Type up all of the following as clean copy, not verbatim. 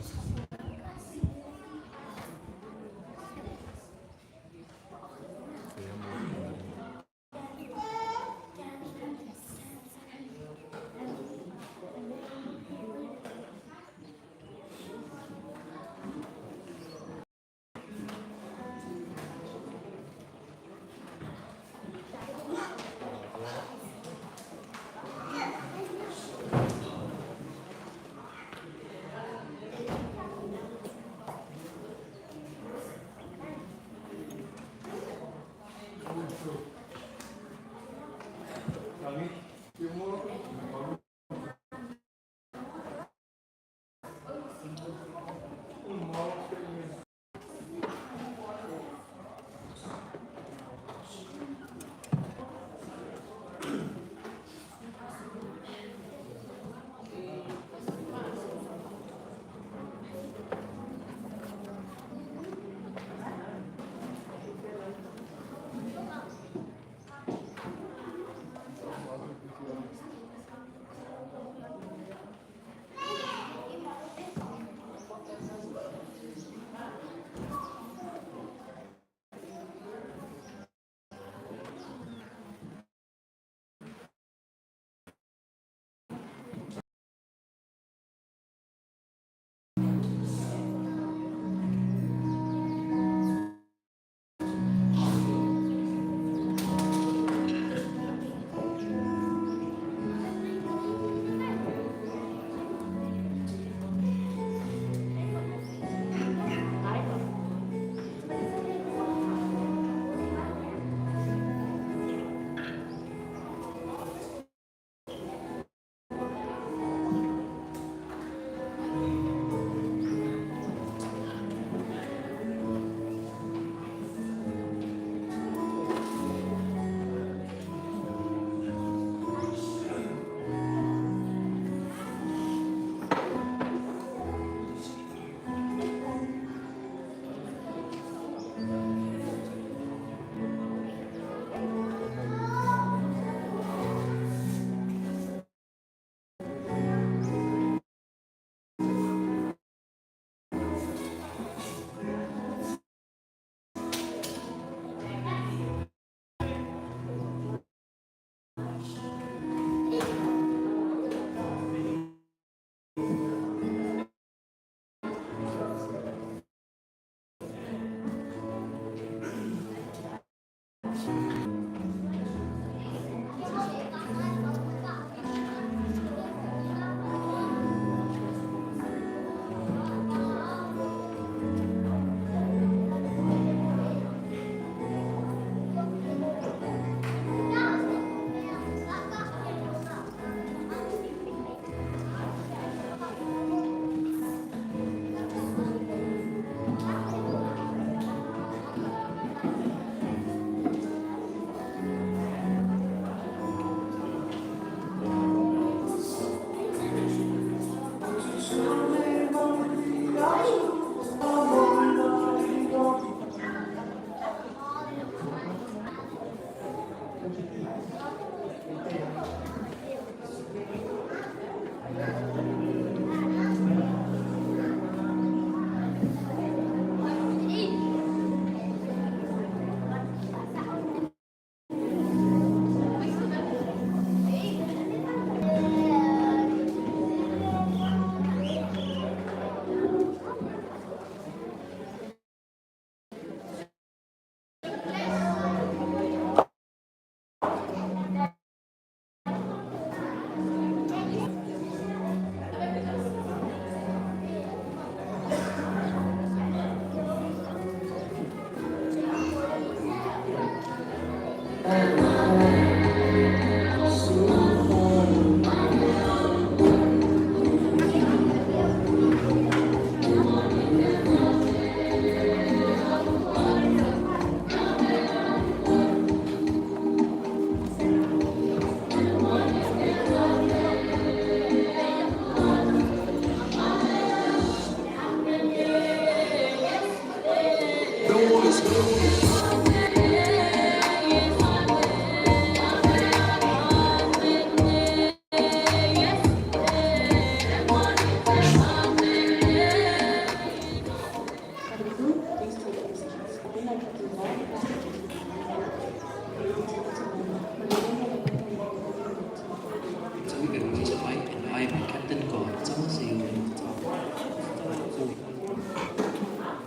Yes.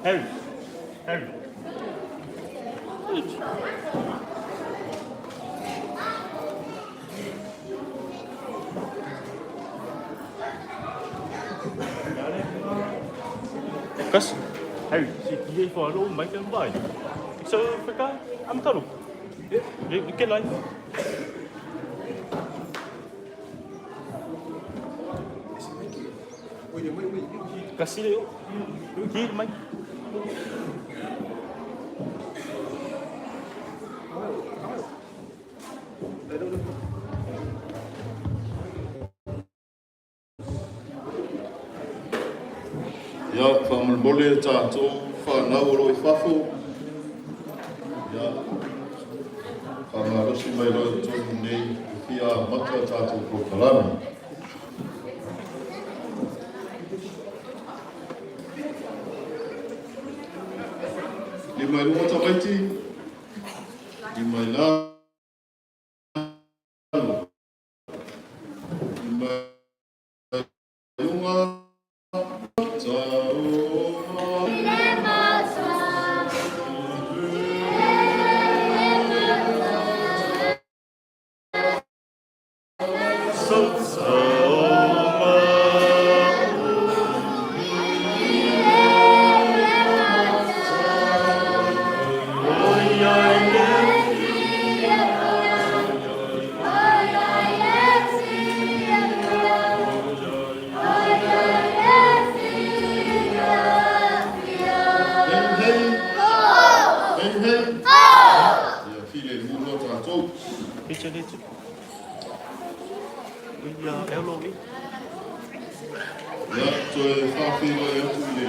Harry. Harry. Kas, Harry, si dia for alo Michael Bay. So Africa, I'm talo. Get life. Kasih dia. Pergi Mike. Ia, faamolemole e tatou fanau o lo o i fafo, ia, faamalosi mai loa i totonu nei e fia amata a tatou polokalame. Lima i luga tamaiti, lima i lalo, lima i luga, ta'o. Hei, hei! Hei, hei! Ia filemu loa tatou. Ia, toe faafeiloai atu i le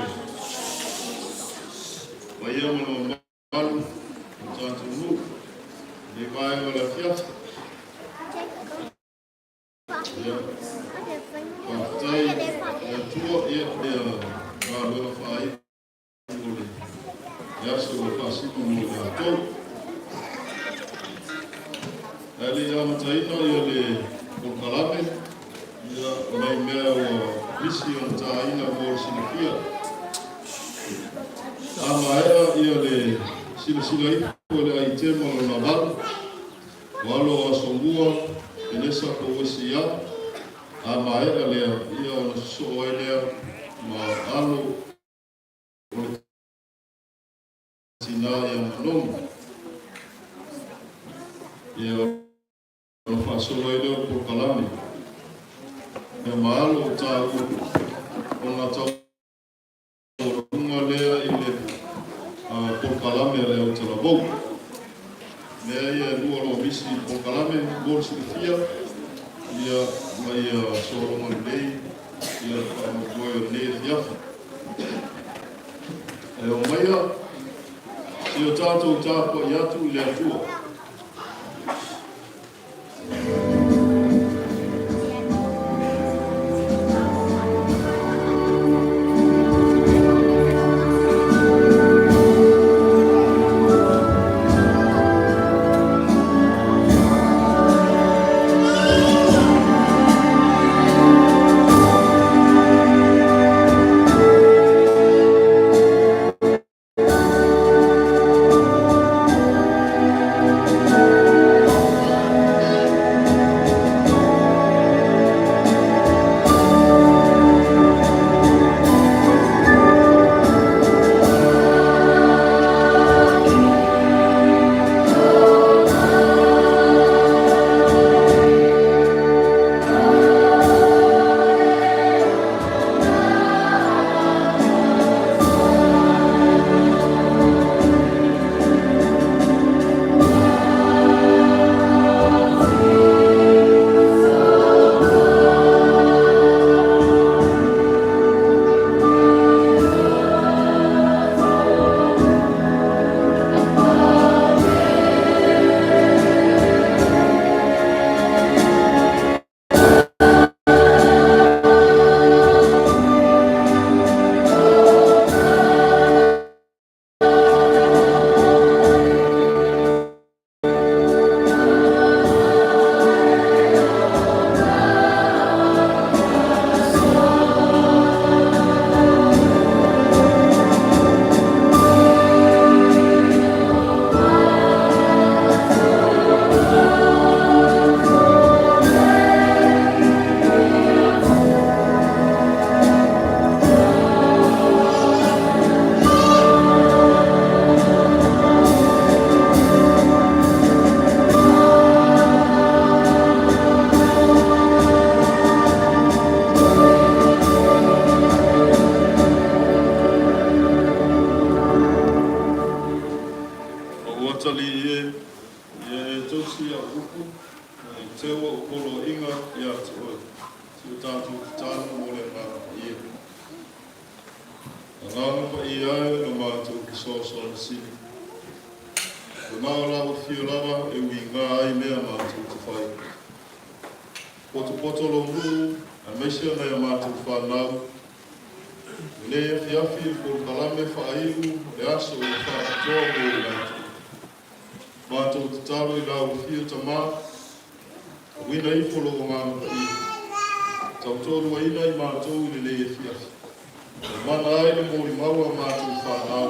paia ma le mamalu o le tatou nuu i lenei vaega o le afiafi. Ia, faafetai i le Atua, ia, ia galuega faaiu o le aso ua faasino mo i latou. Ae le i amataina ia le polokalame, ia, o nai mea ua misi ona taina mo le silafia. A maea ia le silasila ifo i le aitema lona 8, o alo o Asomua, Penesa Kouesi A, a maea lea, ia ona sosoo ai lea ma alo o le tinā ia Manogi. Ia ona faasolo ai lea o le polokalame. Ia ma alo o tāua ona taualuga lea i le polokalame a le autalavou. Mea ia e lua o lo o misi i le polokalame mo le silafia, ia ma ia sologa lelei ia le faamoemoe o lenei afiafi. Ae omaia, si o tatou tapuai atu i le Atua. Agaga Paia e o le matou Fesoasoani Sili, Ua na o lau Afio lava e uiga ai mea matou te fai. Potopoto lou nuu, aemaise o nai a matou fanau, i lenei afiafi i le polokalame faaiu o le aso ua faapitoa mo i latou. Matou tatalo i lau Afio Tama, auina ifo lou Agaga Paia, tautoaluaina i matou i lenei afiafi, e mana ai le molimau a matou fanau,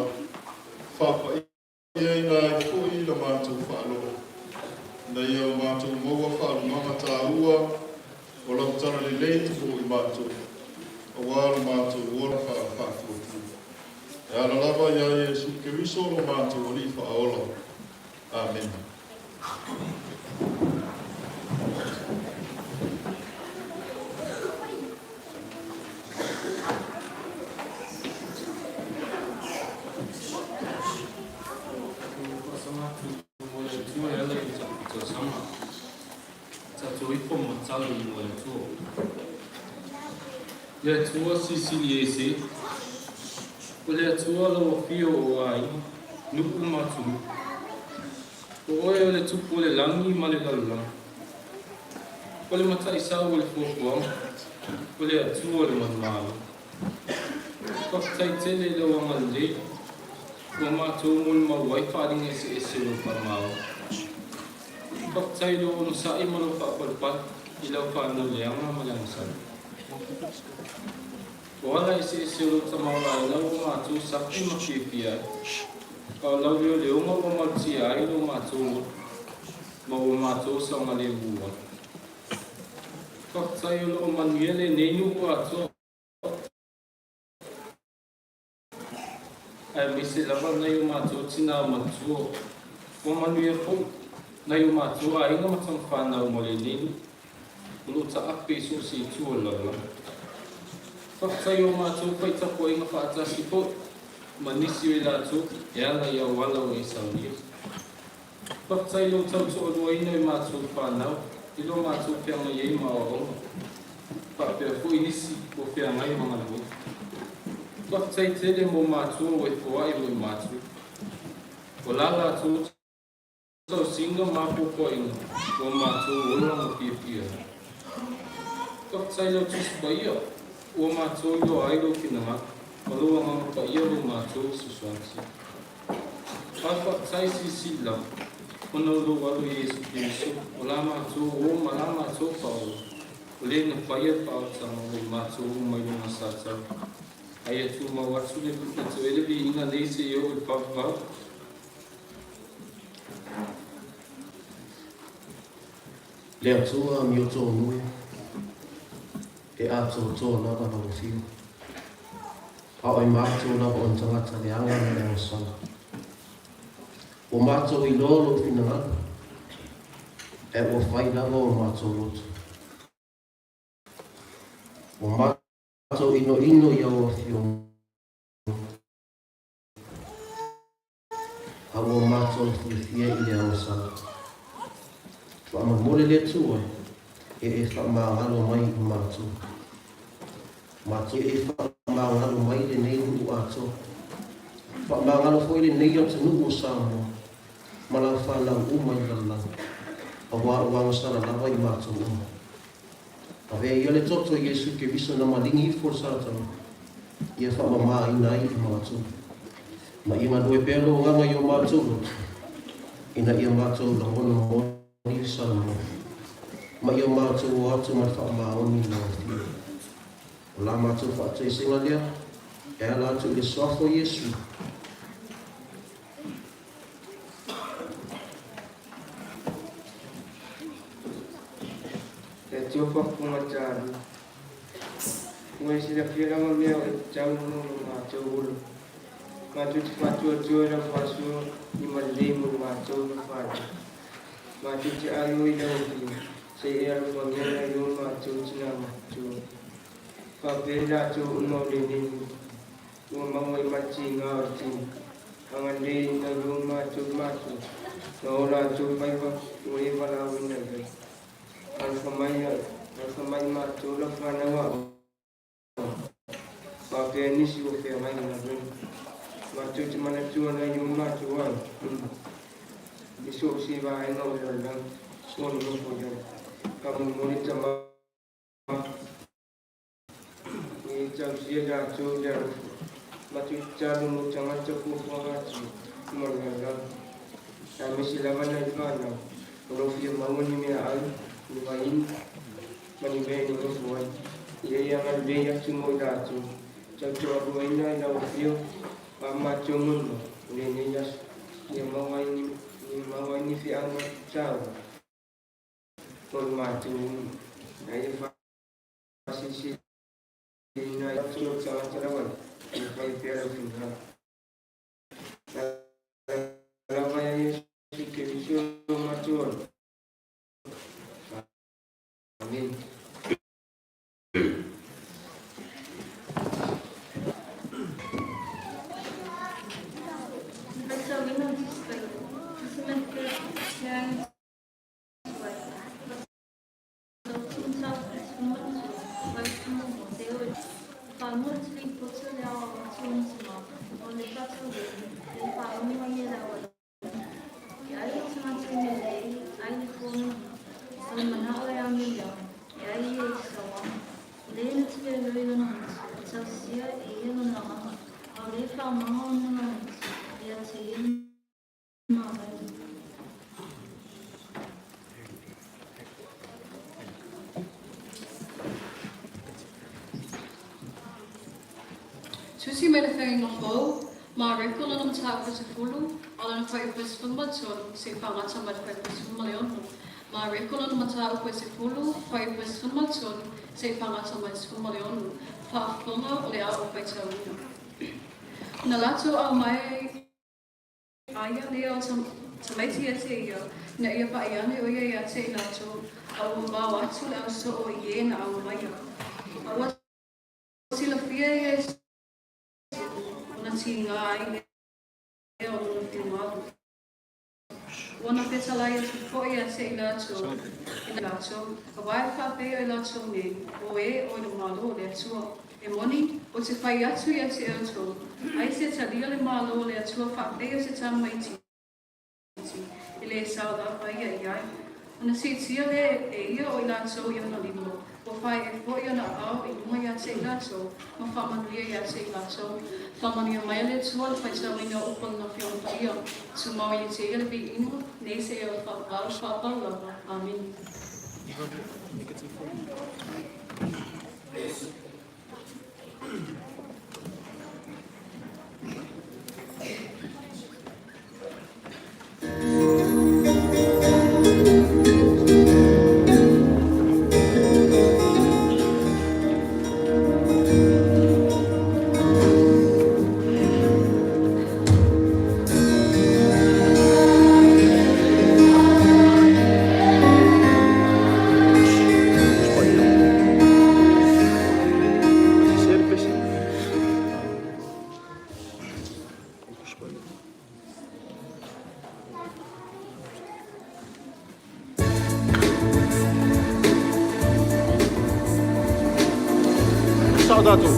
faapaiaina ai foi la matou faalogo, ina ia o matou maua faalumaga taua o lau talalelei mo i matou, auā lo matou ola faatuatua. E ala lava ia Iesu Keriso lo matou Alii Faaola. Amene. Mo le Atua e ala i le tausaga. Tatou ifo ma talo i luma o le Atua. Le Atua Silisili Ese, o le Atua lau Afio o aiga, nuu ma atunuu. O oe o le Tupu o le lagi ma le lalolagi. O le Mataisau o le fuafuaga, o le Atua o le manumalo. Faafetai tele i lau agalelei ua matou molimau ai faaaliga eseese o lau faamalo. Faafetai i lou onosai ma lou faapalepale i lau fanau leaga ma le agasala. O ala eseese o lou tamaoaiga ua matou sapi ma fiafia ai, a o lau leoleoga ua malutia ai lo matou loto ma ua matou saogalemu ai. Faafetai o lo o manuia lenei nuu atoa aemaise lava nai o matou tinā matua. Ua manuia foi nai o matou aiga ma tamafanau ma lenei nuu o lo o taape i so o se itu o le lalolagi. Faafetai i o matou faitapuaiga faatasi foi ma nisi o i latou e ala i auala ua e saunia. Faafetai i lou tautoaluaina o i matou fanau i lo matou feagai ai ma aoaoga, faapea foi nisi ua feagai ma galuega. Faafetai tele mo matua ua e foai mo i matou. O la latou tausiga ma apoapoaiga ua matou ola ma fiafia ai. Faafetai i lau Tusi Paia ua matou iloa ai lou finagalo ma lou Agaga Paia lo matou fesoasoani. A faafetai silisili lava, ona o lou Alo Iesu Keriso, o la matou ō ma la matou Faaola, o le na faia le faaotaga mo i matou uma i lona satau. A ia tumau atu le toele viiga nei seia oo i le faavavau. Le Atua amiotonu e, e atoatoa lava lau Afio. A o i matou lava o ni tagata leaga ma le agasala. Ua matou iloa lou finagalo, ae ua fai lava o matou loto. Ua matou inoino i au Afioga, a ua matou fiafia i le agasala. Faamolemole le Atua e e faamagalo mai i matou. Matou e faamagalo mai lenei nuu atoa. Faamagalo foi lenei atunuu o Samoa ma lau fanau uma i le lalolagi, auā ua agasala lava i matou uma. Avea ia le toto i Iesu Keriso na maligi ifo le Satana, ia faamamāina ai i matou. Ma ia galue pea lou Agaga i o matou loto, ina ia matou lagona moni le Samoa, ma ia matou o atu ma le faamaoni i lau Afioga. O la matou faataisega lea, e ala atu i le Suafa o Iesu. Le Atua faafofoga talu. Ua e silafia lava mea o e tatau mo lo matou ola. Matou te faatuatua i lau faasoa limalelei mo le matou na fanau. Matou te alo i lau Afioga, se i e alofagia nai lo matou tina matutua. Faapea i latou uma o lenei nuu, ua maua i malitiga o le tino, agalelei i nai lo matou matua, ma o latou faiva ua e valaauina i ai. Alofa mai, alofa mai i matou lau fanau aoga. Faapea nisi ua feagai ma galuega. Matou te manatua nai o matou aiga uma i so o se vaega o le lalolagi ua nonofo i ai. Faamolemole Tama ia e tausia i latou i le alofa. Matou tatalo mo tagata fuafuaga atu uma o le lalolagi, aemaise lava nai fanau o lo o fia maua ni meaai, ni vaiinu ma ni mea e nonofo ai. Ia e agalelei atu mo i latou, tautoaluaina i lau afio a matou molimau o lenei aso, ia maua ai ni feau taua mo le matou uma. A ia faasilisiliina ai o tagata lava ia fai pea lau finagalo. Lava ia Iesu Keriso lo matou Alii. Amene. Le faitauina o le Tusi Paia, Testament Parents Tusi mai le Feagaiga Fou, Mareko lona mataupu e 10, a o lona fuaiupu e 13 seia faagata mai le fuaiupu e 16. Mareko lona mataupu e 10, fuaiupu e 13 seia faagata mai le 16. Faafofoga o le a ou faitauina. Ona latou aumai ai lea o tamaiti ia te ia, ina ia pa'i ane ʻo ia iā te i latou, a ua mamao atu le ausoo i e na aumaia. A ua silafia e Iesu ona tiga ai lea o lona finagalo. Ua na fetalai atu foi ia te i latou, i latou, aua e faapea i latou nei, O e o i le Malo o le Atua. E moni, ou te fai atu ia te outou, ai se talia le Malo o le Atua faapea o se tamaitiiti, e lē sao lava ia i ai. Ona siitia lea e ia o i latou i ona lima, ua faeʻe foi ona aao i luga ia te i latou, ma faamanuia ia te i latou. Faamanuia mai e le Atua le faitauina o upu o Lona Afioga Paia. Tumau ia te Ia le viiga, nei seia o le faavavau faavavau lava. Amene. Sao tatou.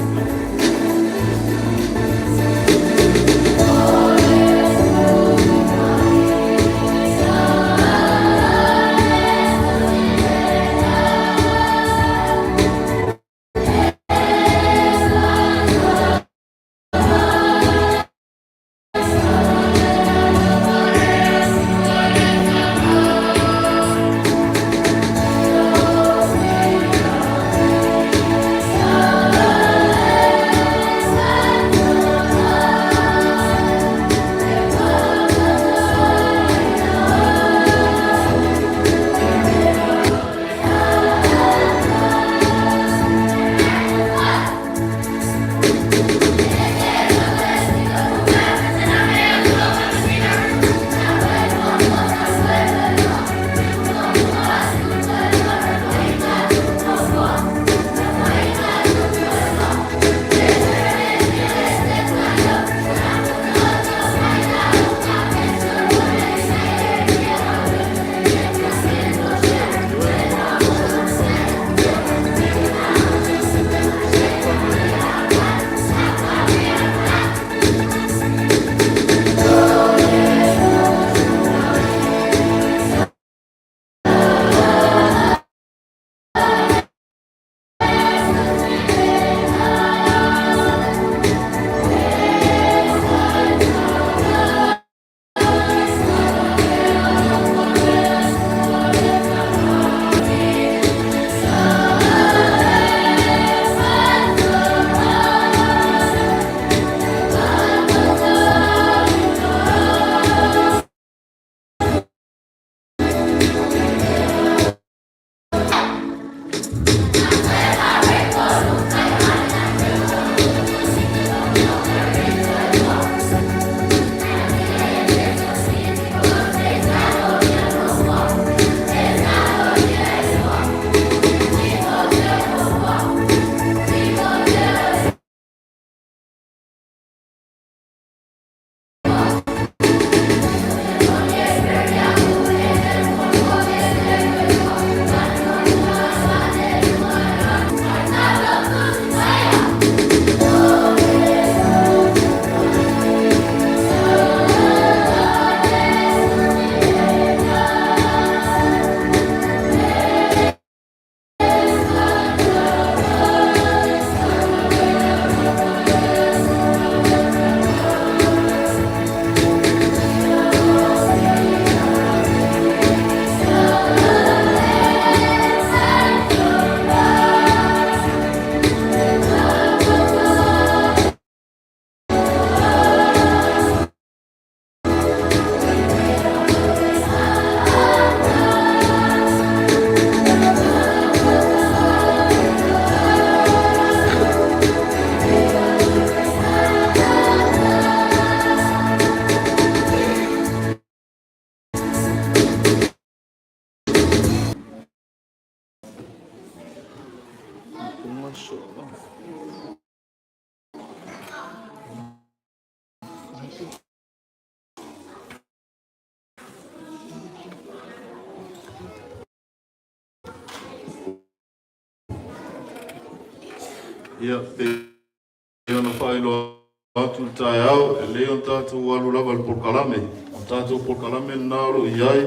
Ia, pei ona faailoa atu i le taeao, e lelei ona tatou alu lava i le polokalame. O le tatou polokalame lena o lo o i ai,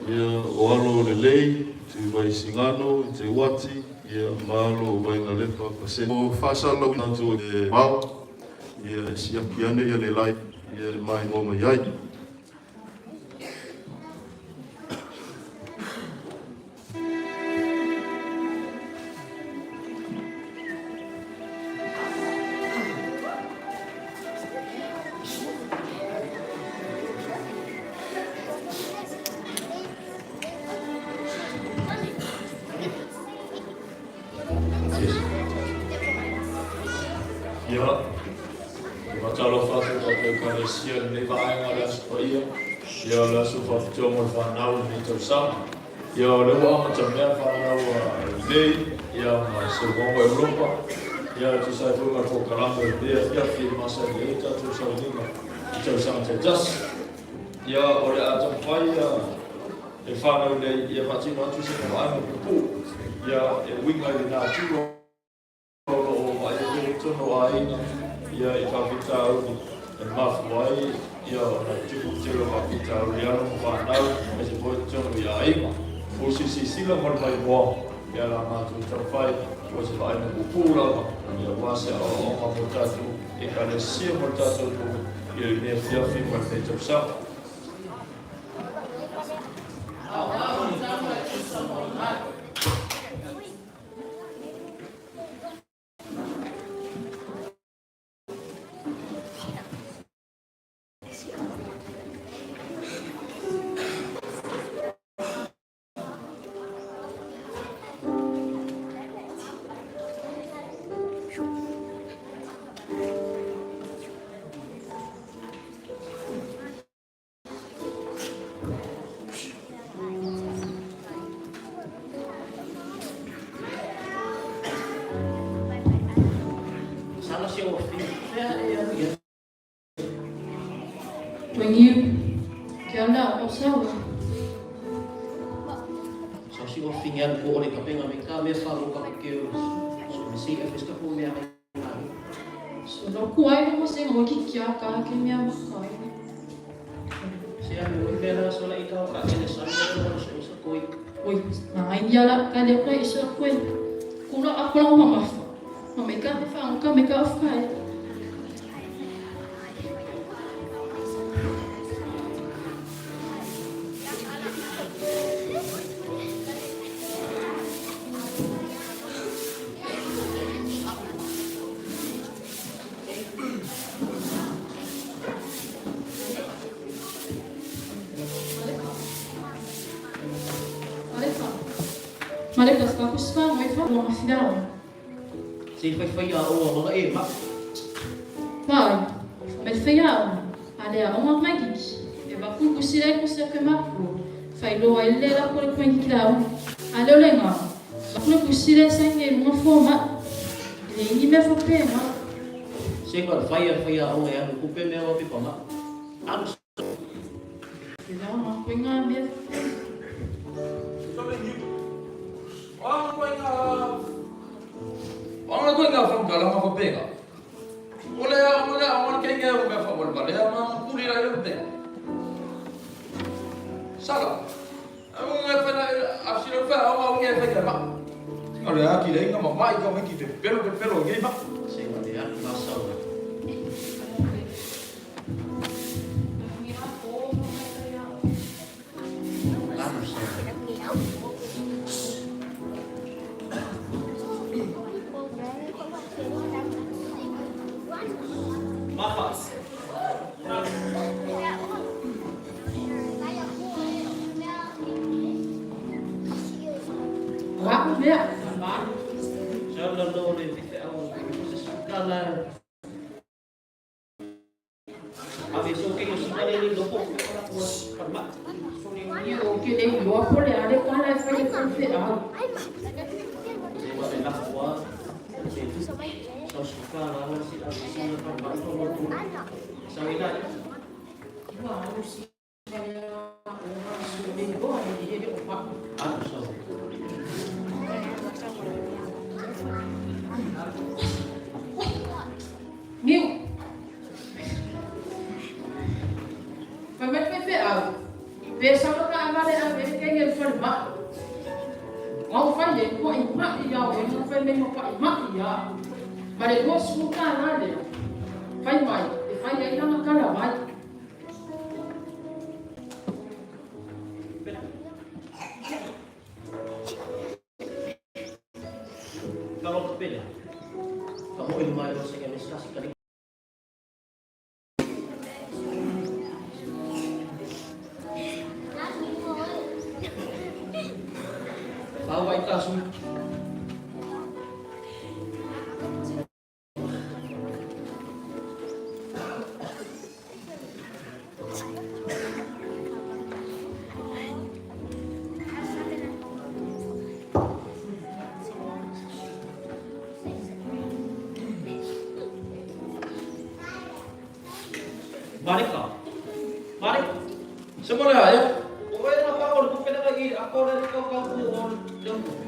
ia, o alo o Lelei, Tuivaisigano, Teuati, ia, ma alo o Vainalepa Pasene. O faasalalauina atu e mao, ia, e siaki ane ia le lai, ia, e maimoa mai ai. Ia, e faatalofa atu i tatou Ekalesia i lenei vaega o le Aso Paia, ia o le aso faapitoa mo le fanau i lenei tausaga. Ia o lea ua amatamea le fanau a Lelei, ia ma Seumaga o Europa, ia e tusa ai foi ma le polokalame o lenei afiafi e masani ai tatou sauniga i tausaga taitasi. Ia o le a taumafai ia e fanau nei ia faatino atu sina vaaiga puupuu, ia e uiga i le natura o lo o vaaia pea i totonu o aiga ia i faafitauli e mafua ai ia ona tupu tele o faafitauli i alo ma fanau aemaise foi totonu i aiga. O se silasila ma le maimoa ia la matou taumafai o se vaaiga puupuu lava ia aua se aoaoga mo tatou Ekalesia ma le tatou nuu i lenei afiafi ma lenei tausaga. Sala se o fi, fea e alu ia. Wengiu, ke ala o sawa. Sa si o fi ngan ko ole kapenga me ka me fa lo ka ke o. So me si e festa ko me ai. So no ku ai no se mo ki kia ka ke mea makai. Se a me me la so la i ka ka ke sa me lo so so koi. Oi, na ai ia la ka le ko iso ko. Kula a kula ma mafa. Ma me ka fa ka me ka fa. Malefa. Malefa ska ku sfa mo ifa mo afidao. Se fai fai a o ma e ma. Pai, me fai a o. Ale a o mai kiki. E va ku ku sile ku se ke ma ku. Fai lo ai le la ku le ku ki la o. Ale o le nga. Va ku ku sile sa nge mo fo ma. Le ni me fo pe ma. Se ko fai a fai a o e alu ku pe me o pe pa ma. Alu E la ma ku nga me. Ona koe ngā whamukala ma whapenga. O le a o le a o le kei ngā o mea whawalewale a mā puri rai o mea. Sala. A o ngā whena a sira wha o ngā ngā whena ma. O le a ki reinga ma mai ka mai ki te pelo te pelo ngei ma. Se ma le alu la sau. Alu sau. Mafa. Wa ku mea. Ma. Se ala lo le fi au se suka la. A ve so ke ko suka le lo ko ko la ko pa ma. Ni o ke le yo ko le ale ka la fai le fe au. Se ma le la ko se tu. Sa suka la la si alu sa la pa ma ko mo tu. Sa ila. Wa alu si va le o ma su le bo le le o pa. Alu sau. falemai ia au. Ma le $20 lea, fai mai e fai ai lana talavai. Kalau pele. Kamu ilmu ayo sa kami sa kali. Fau ai tasu. Marika. Marik. Se mo le aia. O e na ka o le kupe na i a kore le kau kau ku o le kupe.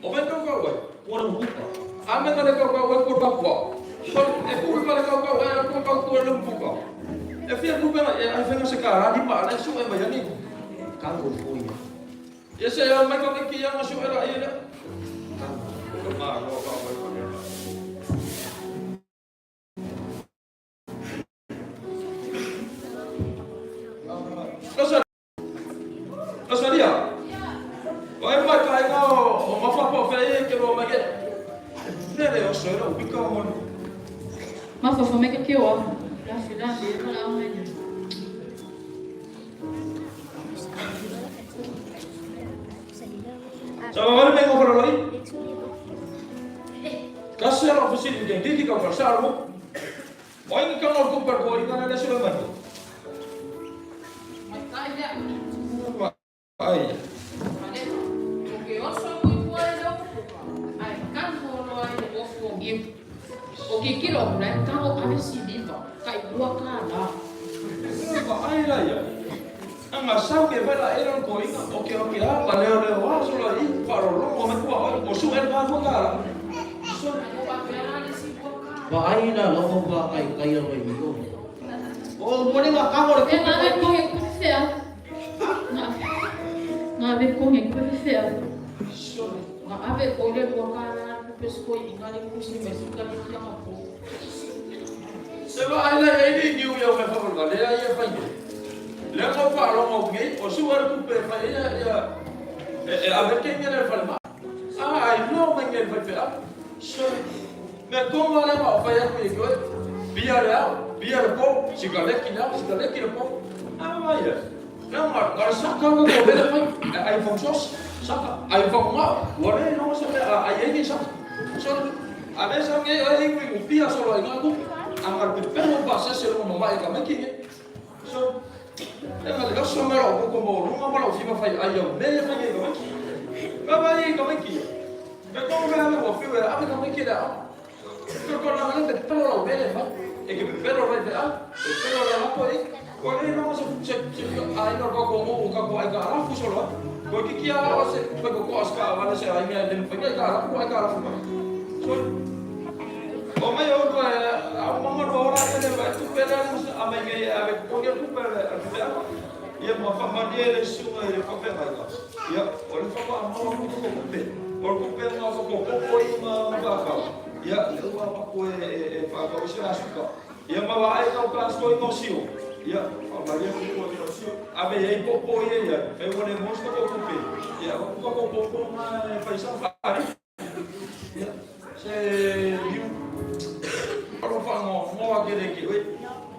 O mai kau kau ai. O le kupe. A me ka le kau kau ai ko papua. So e ku ka le kau kau ai ko kau ku le mpuka. E fia kupe na e whenga se ka rani pa na su e mai ani. Ka ko fo ia. Ia se a mai kau ki ia su e la ia. Ka. Ko ma ko ka mai ko. Lasa Lasa lia. O e mai ka inga o mawhapa o whea e ke roa mai e. Ne le o soera o wika o manu. Mafafa mai ka ke o la fi la fi ka la mai ni. Sa wawale me ngō wharaloi. Ka se ara o whasiri ke ngiki ka whar sa ara mo. O inga ka ngā kupa ko inga na le sura mai. Mai kai lea. Ai. Male, o ke oso mo i tua e leo puka. Ai, kan hono ai le ofu o giu. O ki kilo o nei, ka o ave si viva, ka i lua ka la. Ka ai la ia. Anga sau ke vai la era ko inga o ke o ke a ka leo leo a so la i wharolongo me kua oi o su e ngā hua ka la. So Ai o a pera le si lua ka. Wa ai na lo wa kai kai a mai o. O mo le ka o le E ngā ve konge ku fea. Ngā ve konge ku fea. Nga ave ko le lua ka la kupe sko i nga le kusi me suka le kia ma po. Se va ai la e ni niu ia me whawar ka lea ia whai nei. Lea ngā whaalongo ngi o su ara kupe whai ia ia e ave ke ngi le whare ma. A ai no mai ngi whai whea. So me konga le ma whai aku i koe. Bia le au, bia le po, sika leki le au, sika leki le po. A mai ia. Lea ngā ngā saka ngā ko vele whai. Ai whang sos, saka, ai whang ngā. Ua le no se me ai ai ni saka. So a le sa ngi ai ngi u pia solo ai ngā kupe. A ngā pe pa se se lo mama e ka meki ngi. So e ngā le so mera o koko mo lunga mo lau fima whai ai au me whai ngi ka meki. Ka mai ka meki. Me ko me ame o fiu e ame ka meki le au. Ko ko na le pe lau me le whai. E ke pe lau le au. Pe pe lau hapo e. Ko le no se se se ai no ka ko mo ka ko ai ka arafu solo. Ko ki ki a o se ko ko aska wa le se ai me le whai ka arafu ai ka arafu. So o mai o ko a mama no ora te le vai tu pera mo a mai ngai a ko ngai ku pera a te a ia ma fa ma ni le sunga le fa fa ngai ia o le fa ma mo ko ko ko pe o ko pe ma ko ko ko i ma ma fa ia le ua ma ko e e fa ka o se asuka ia ma wa ai ka ka sto i mo sio ia fa ma ia ko ko i sio a me ei po po ia ia fe o le mo sto ko ko pe ia ko ko ko ko ma fa sa fa ia se liu Alo fa ngo ngo a ke le ke oi.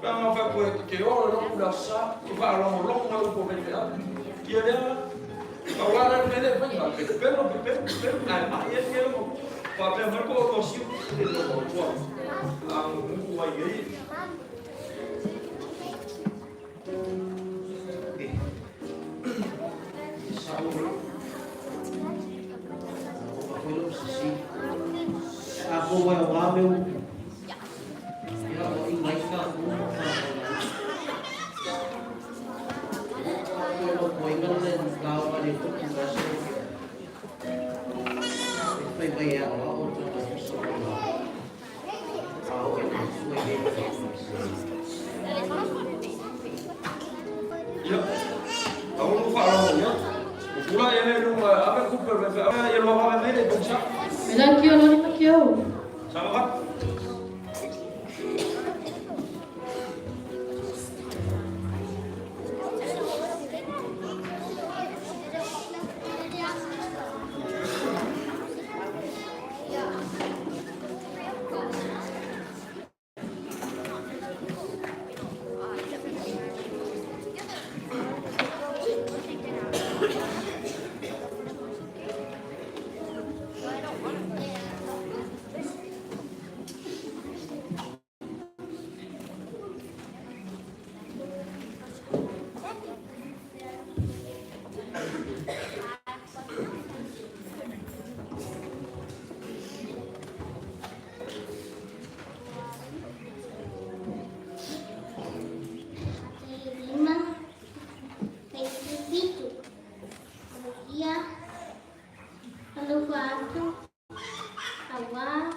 Pa ngo fa ko ke o lo ku la sa ke fa lo lo ngo ko pe le. Ia le ka wa la le le fa pe pe lo pe pe pe ai ma ia ke lo pa pe ma ko ko si le lo ko ko. A ngo ku ai ei. Sa o. O pa foi lo si. A ko wa o me o. Ia o i mai ka ku ma ka. Ko lo ko inga le ka o le ku ka se. E fai mai a o o ta ka so la. A o e su e Ia. A o lo fa lo ia. O kula ia le lu a pe ku pe pe ia lo va me le bon sa. Me la ki o lani ma ki au. Samavat. Lima, 27, Ia, Alufa atu, Awa,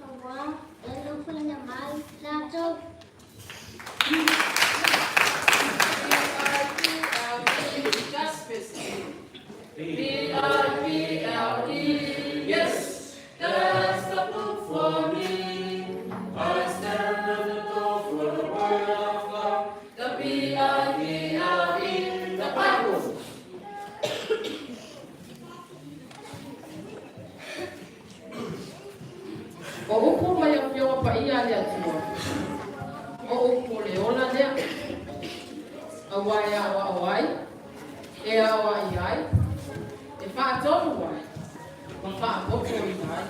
Awa, Alufa na mai, Lato. B-I-B-L-E, B-I-B-L-E, yes, that's the book for me. I stand at the door for the word of God, the B-I-B-L-E, the Bible. O upu mai afioga paia a le Atua, o upu o le ola lea, auā e aoao ai, e aoai ai, e faatonu ai, ma faapopoina ai.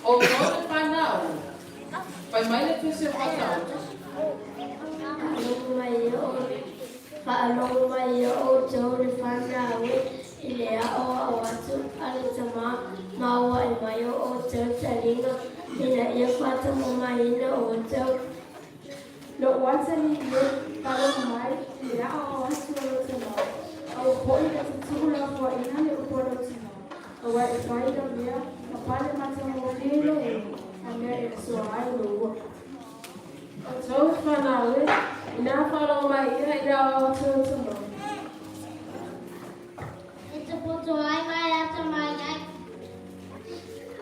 O outou le fanau, fai mai le tusi o Faataoto. Faalogo mai o outou le fanau e i le aoao atu a le tamā ma ua aumai o outou taliga ina ia faatamamaina outou. Lo'u atalii e, faalogo mai i le aoao atu a lou tamā, aua foi e te tuulafoaiina le upu a lou tinā, auā e fai ia mea ma pale matagofie i lou ulu, a mea e masoa ai lou ua. Outou le fanau e, inā faalogo mai ia i le aoao atu a lou tamā. E te poto ai mai atamai ai.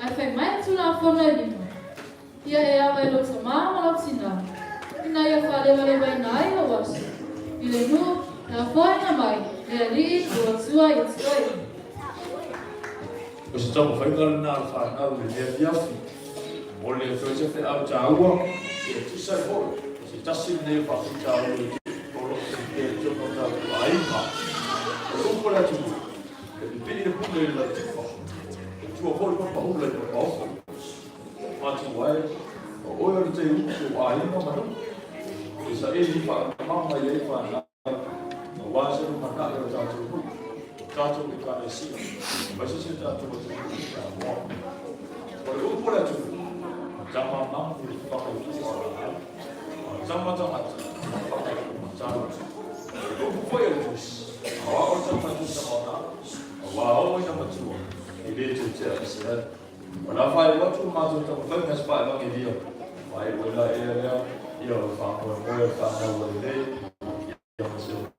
Ae fai mai le Tulafono e lima, Ia e ava i lou tamā ma lou tinā, ina ia faalevalevaina ai lou aso, i le nuu na afoaina mai le Alii lou Atua ia te oe. O se taumafaiga lena a le fanau i lenei afiafi. E momoli atu ai se feau taua, e tusa ai foi o se tasi lenei o faafitauli o lo o tele i totonu o tatou aiga. O le upu a le atunuu, e pipii le pule i le lautufa, e tua foi le papaula i le papaopo. Matua e, o oe o le teiutu o aiga ma nuu, e saili faatamama i ai fanau aua se lumanai o tatou nuu, o tatou Ekalesia, aemaise si o tatou atunuu o Samoa. O le upu a le atunuu, tama mamu i le whakaitu o laau, a tama tangata i le whakaitu matau. O le upu foi a le Tusi, aoao le tama tusa ma ona, auā oo ina matua, e le toe tea ese ai. O le a faaiu atu le matou taumafaiga se faevagelia, faaiu ai la ea lea, ia o le faamoemoe o le fanau ua lelei, ia ma se logo.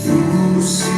Fusi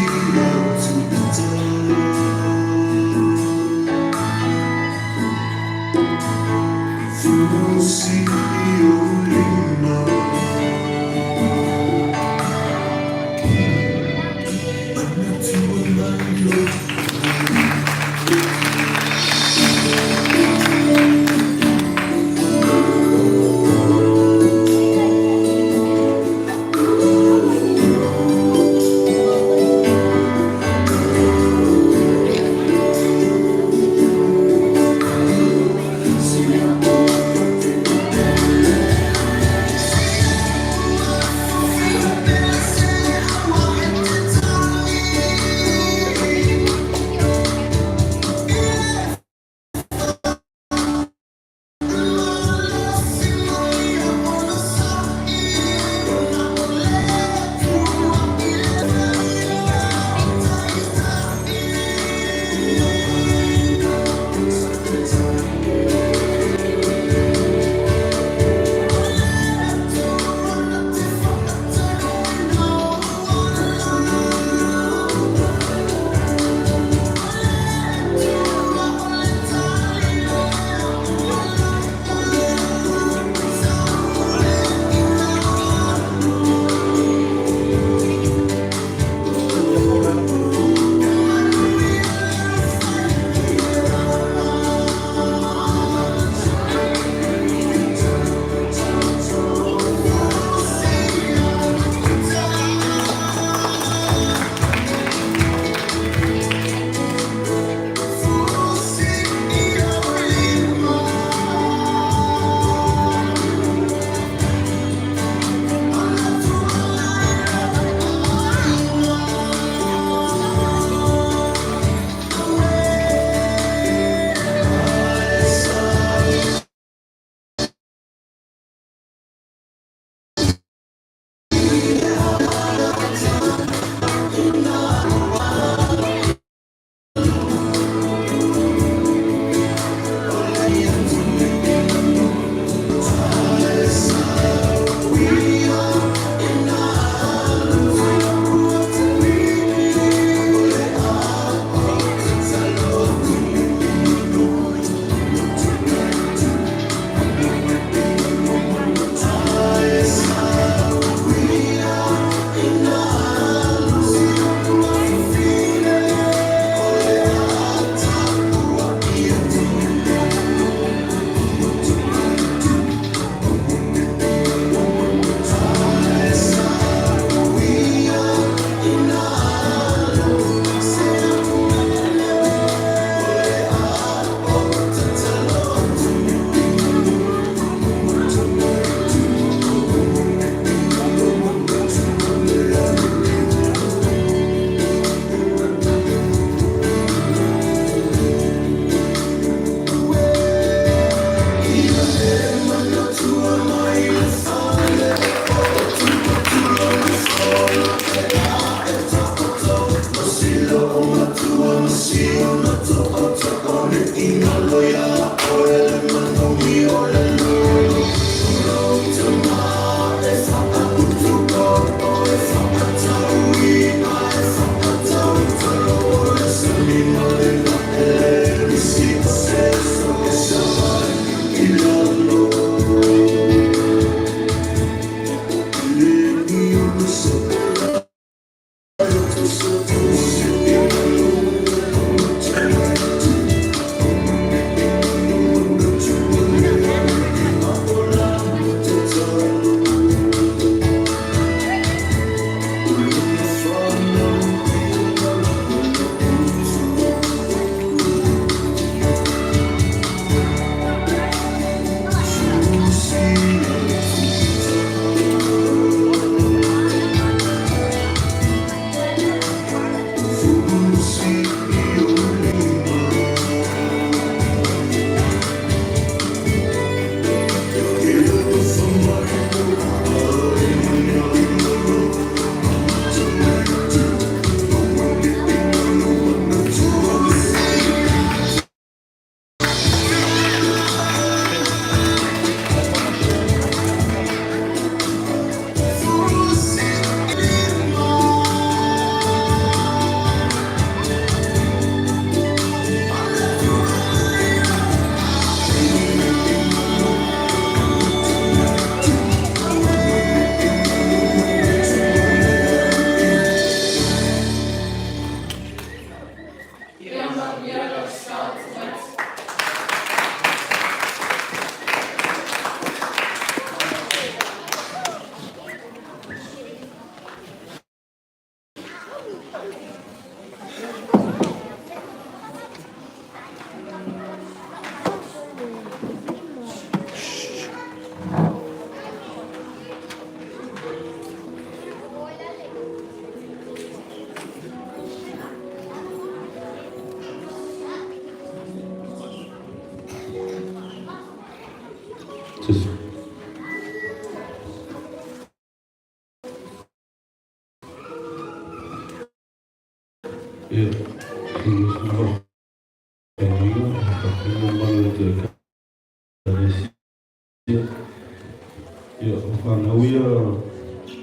Ia, o whanau ia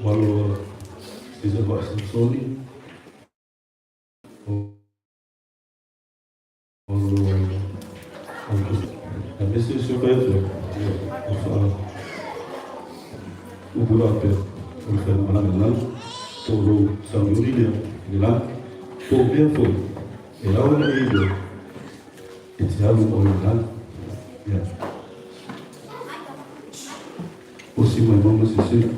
malo Caesar Vasamsoni o a mese o sio atu ia o wha upura pe o le whai malanga lalo po ro sauniuni lea i le lagi po o mea foi e ao le i lea e te alu o le lagi ia osi mai mama sisila.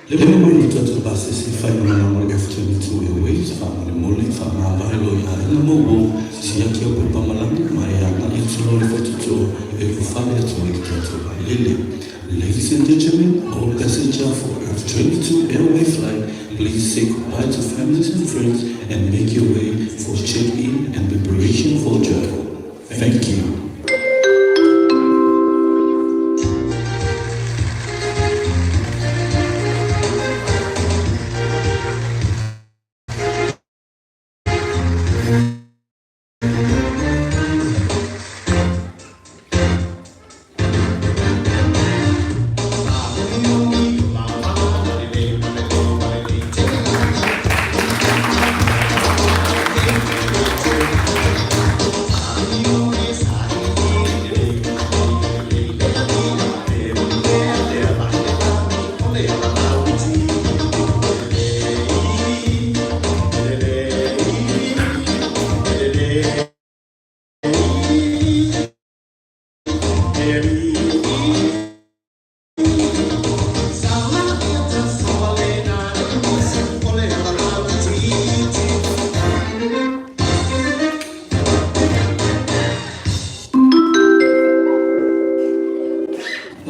Le mea mai i tata ba se se fai mana mo le F22 Airways, fa mo le mole, fa ma vai lo ia ina mo wo, si aki au pepa malangi, ma e anga i atu loa le faitotoa e ulufale atu ai le tatou vaalele. Ladies and gentlemen, all passenger for Earth 22 Airway flight, please say goodbye to families and friends and make your way for check-in and preparation for travel. Thank you.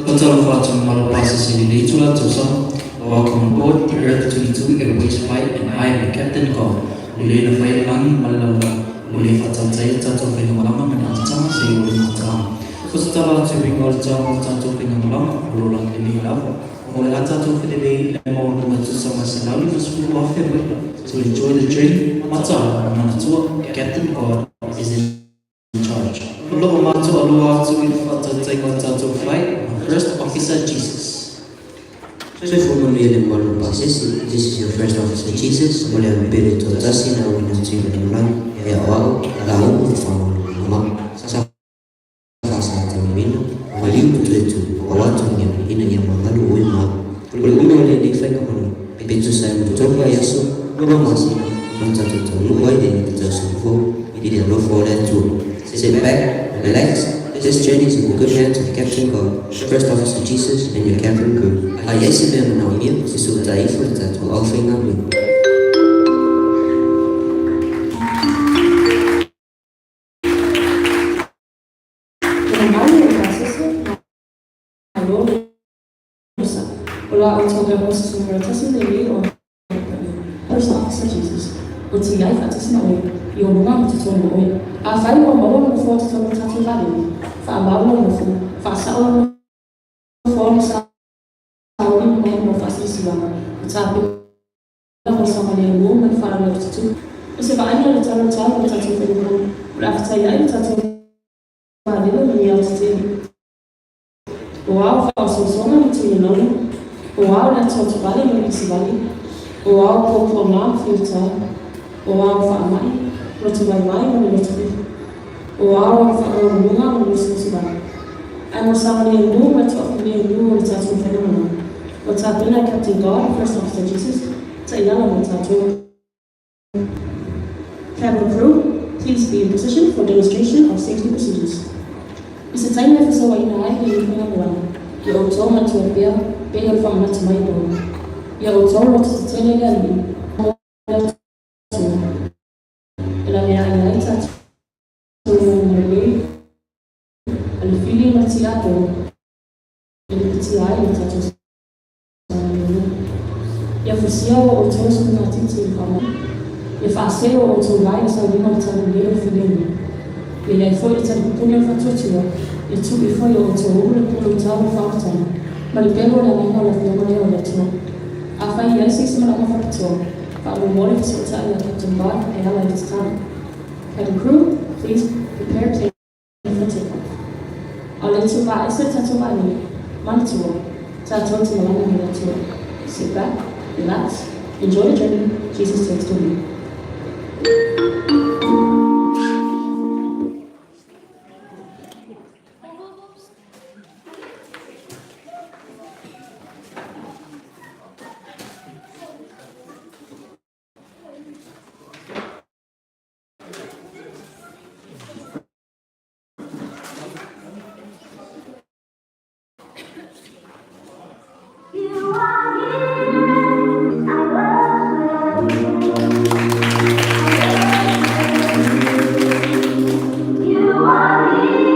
Faatalofa atu i le mamalu o pasese i lenei itula tausaga. Welcome on board the Earth 22 Airways flight and I am your Captain God. O le na faia le lagi ma le lalolagi, o le faatautaia le tatou faigamalaga ma le amataga seia oo i le gataaga. So se tala atu e uiga o le taoga o le tatou faigamalaga, o lo o lagi lelei lava. O le a tatou felelei le maualuga e tusa ma 150,000 maila. So enjoy the journey, mataala ma manatua, Captain God is in charge. O lo o matou aloha atu i le faatautaiga o le tatou flight ma First Officer Jesus. Soifua manuia le mamalu o pasese, This is your First Officer Jesus, o le Aupele Toatasi na auina atu i lalolagi e aoao, lauga ma faamalamalama. Sa faasatauina, maliu ma toe tu, aua togia, ina ia magalo oe ma au. O le uiga o lenei faigamalaga, pe tusa ai ma tolu vaiaso, lua masina, ona tatou taunuu ai i le tausaga fou i le alofa o le Atua. Sit back, relax, this journey is in the good hands of Captain God, First Officer Jesus and your cabin crew. A i ai se mea manaomia, fesootai ifo i le tatou aufaigaluega. Le mamalu o le pasese, malo le onosai. O la outou air hostess numera tasi lenei o Amerika First Officer Jesus, o te i ai faatasi ma oe, i o luga ma totonu o oe. Afai ua maua le nofoa totonu o le tatou vaalele, faamau lou nofo, faasao lou nofoa ma sauni mai mo faasilasilaga, o tapena mo le saogalemu ma le faalavelave tutupu. O se vaaiga o le tala o le tau o le tatou faigamalaga, o le a fetai ai le tatou vaalele ma ni ao tetele. O ao faaosoosoga ma tuilalauna, o ao le atoatovale ma le pisivale, o ao puapuaga ma fiutā, o ao faamai, loto vaivai ma le loto fefu, o ao faamaualuluga ma le musumusuvalu. Ae mo le saogalemu ma le toafilemu o le tatou faigamalaga, ua tapena e Captain God, First Officer Jesus, taiala mo tatou. Cabin crew, please be in position for demonstration of safety procedures. I se taimi e fesooaiina ai lenei faigamalaga, ia outou manatua pea, pei o le faamanatu mai o Paula. Ia outou loto tetele i le Alii, ma le Atua, e laveai ai tatou moana lelei a le fili ma le tiakono e lipitia ai le tatou saogalemu. Ia fusia ua outou suigatiti i le faamai. Ia faasee ua outou lae i le sauliga o le taulelei o le filemu. Ia i ai foi le talipupuni o le faatuatua, ia tuu ifo i o outou ulu le pule utau o le faaolataga, ma le pelu o le agaga o le Afioga lea o le Atua. Afai e i ai se isi manaoga faapitoa, faamolemole fesootai ia Captain Bud e ala i le tatalo. Cabin crew, please prepare plane for take off. A o le i vaese le tatou vaalele, manatua, tatou te malaga ma le Atua. Sit back, relax, enjoy the journey, Jesus takes the wheel. You are here.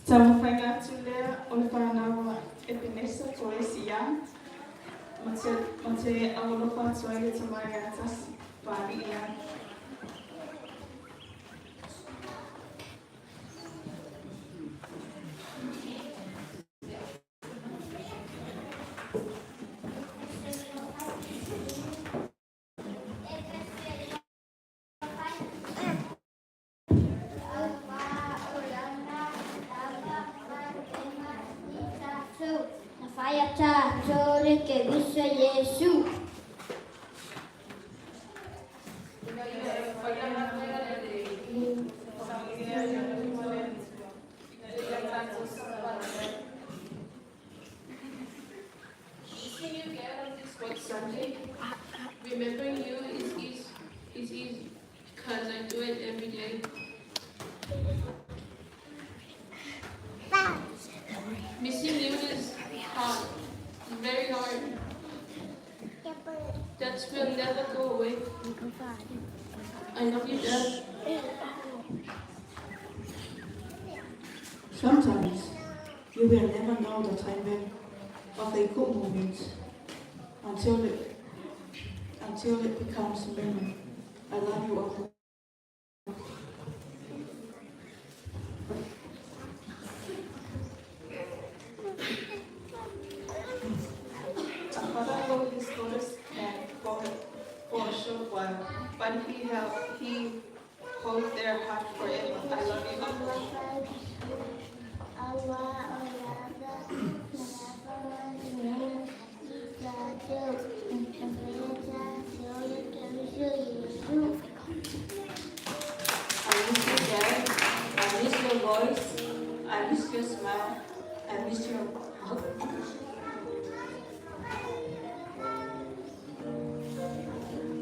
Taumafaiga atu lea o le fanau a Epenesa Toesi Young ma te, ma te aualofa atu ai le tama ia Tasi Paali'i Young. Missing you again on this wet Sunday. Remembering you is easy because I do it every day. Missing you is hard, very hard. That will never go away. I love you, Dad. Sometimes you will never know the timing of a good moment until it becomes a memory. I love you all. A father held his daughter's hand for a short while, but he holds their heart forever. I love you, Uncle. voice. I miss your smile. I miss your hug.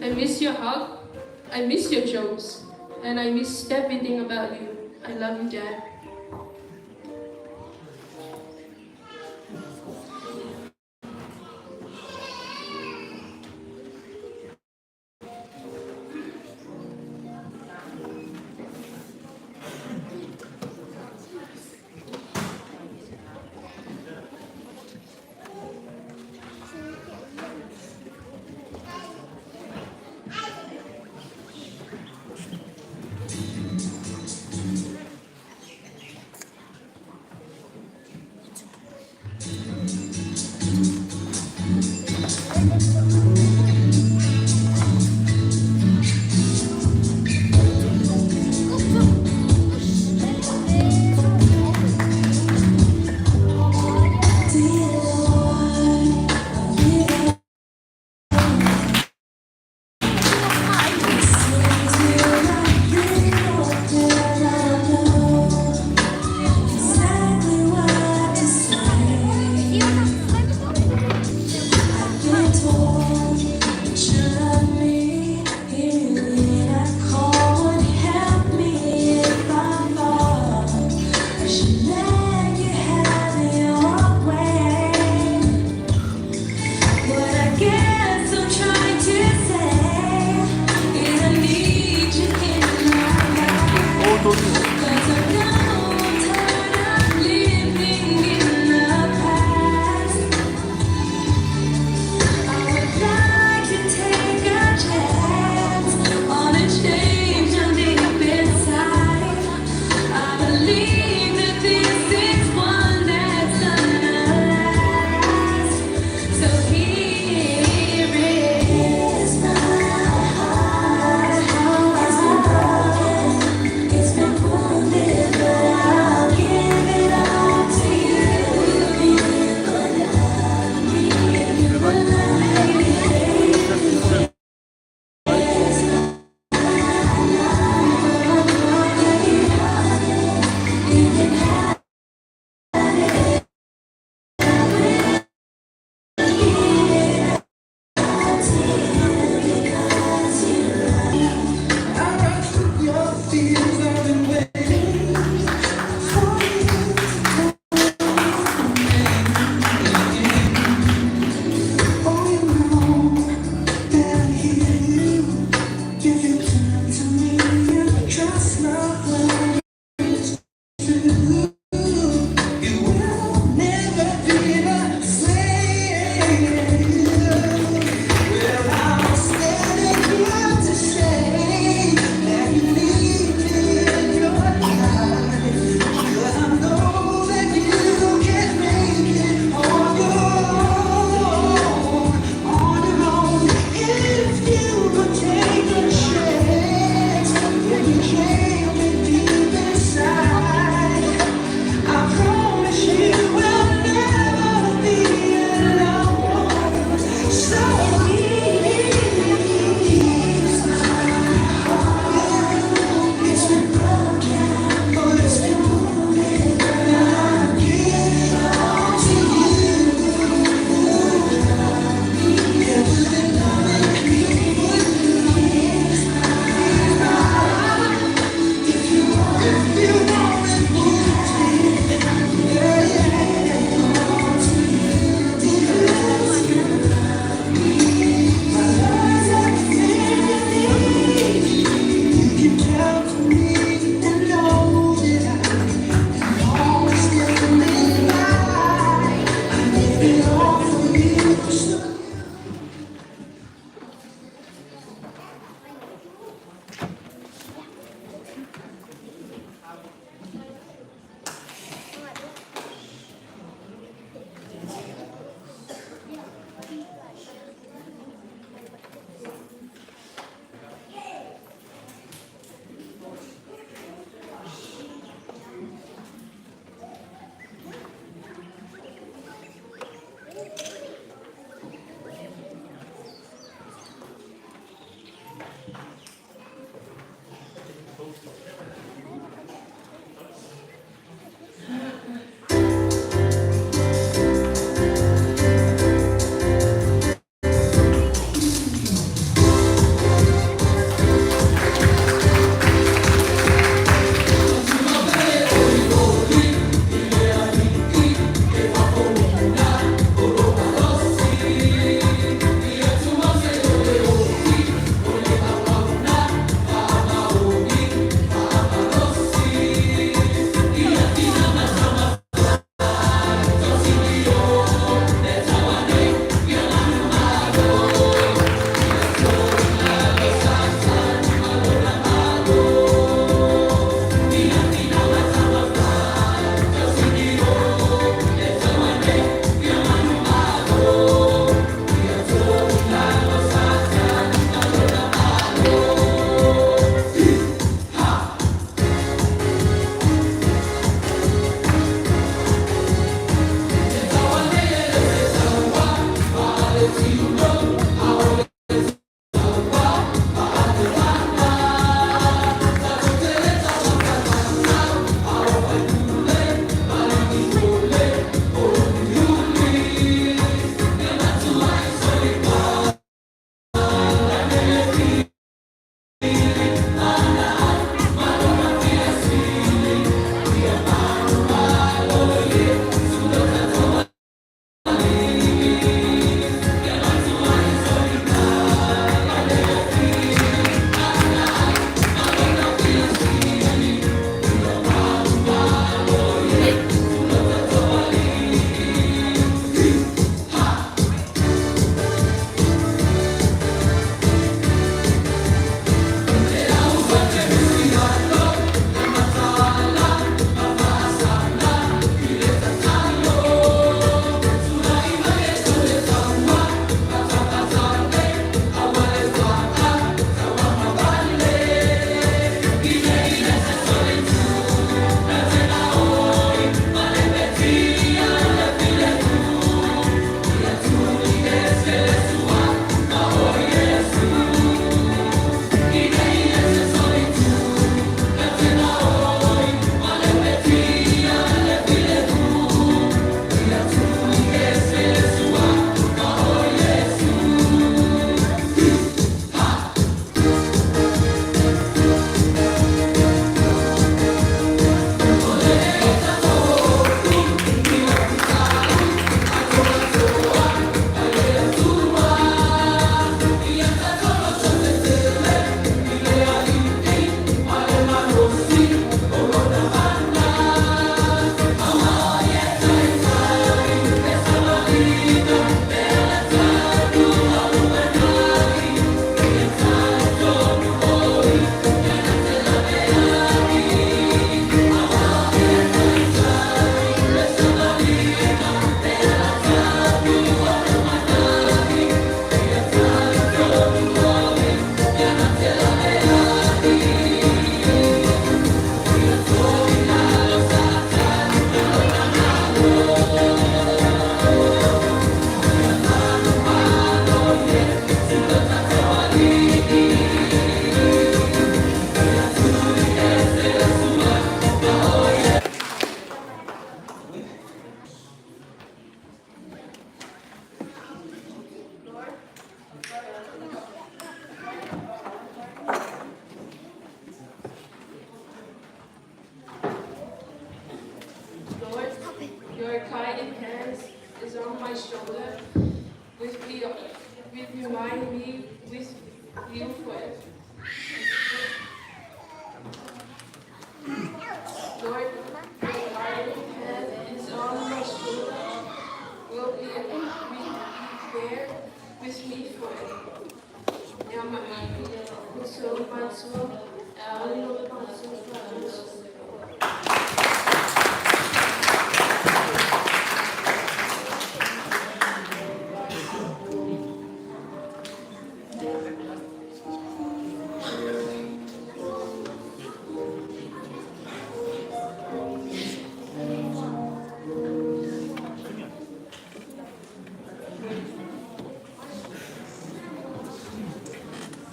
I miss your hug. I miss your jokes. And I miss everything about you. I love you, Dad.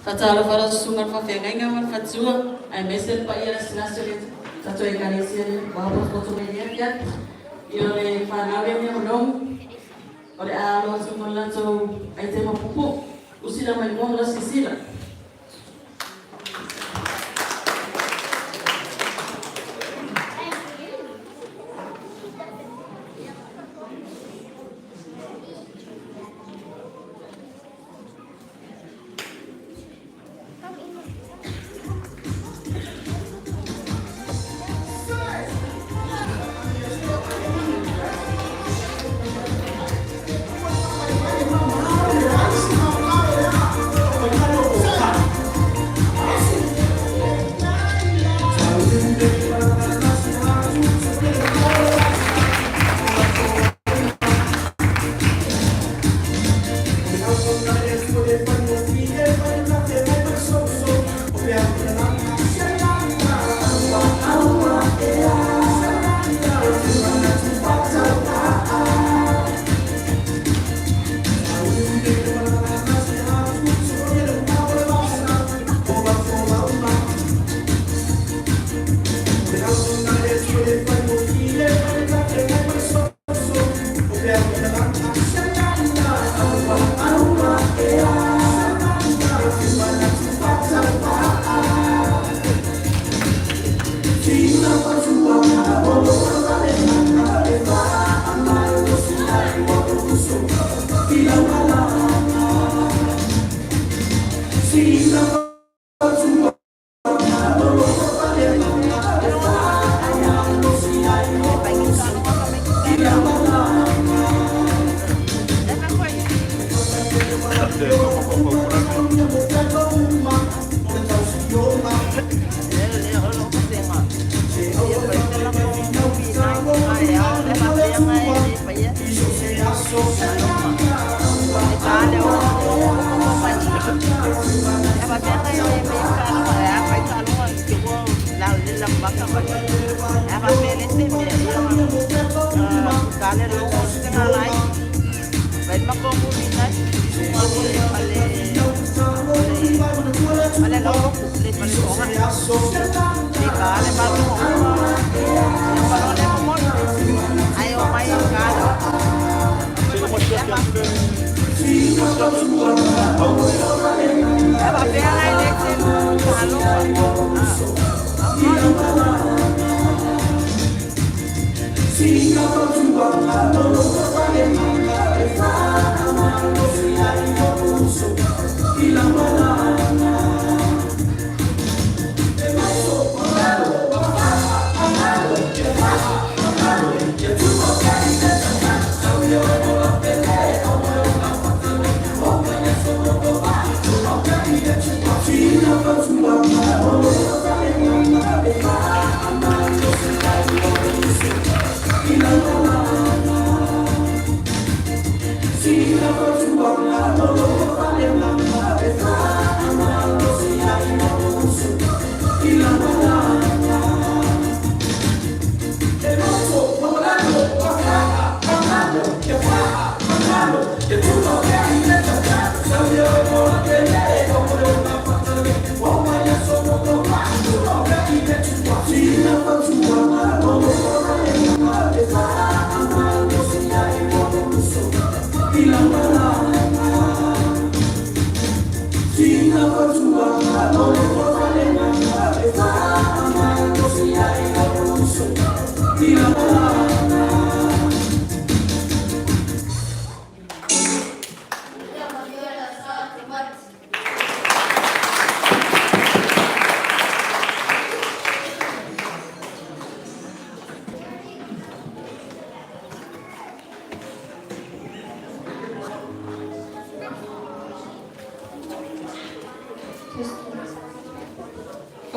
Faatalofa lau susuga i le faafeagaiga ma le faletua, aemaise le paia o le asiasi o le tatou Ekalesia ua potopoto mai i lenei afiafi. Ia o le fanau lea mea o Lomu, o le a alo atu ma le latou aitema puupuu, usi la mai mua ma lau silasila.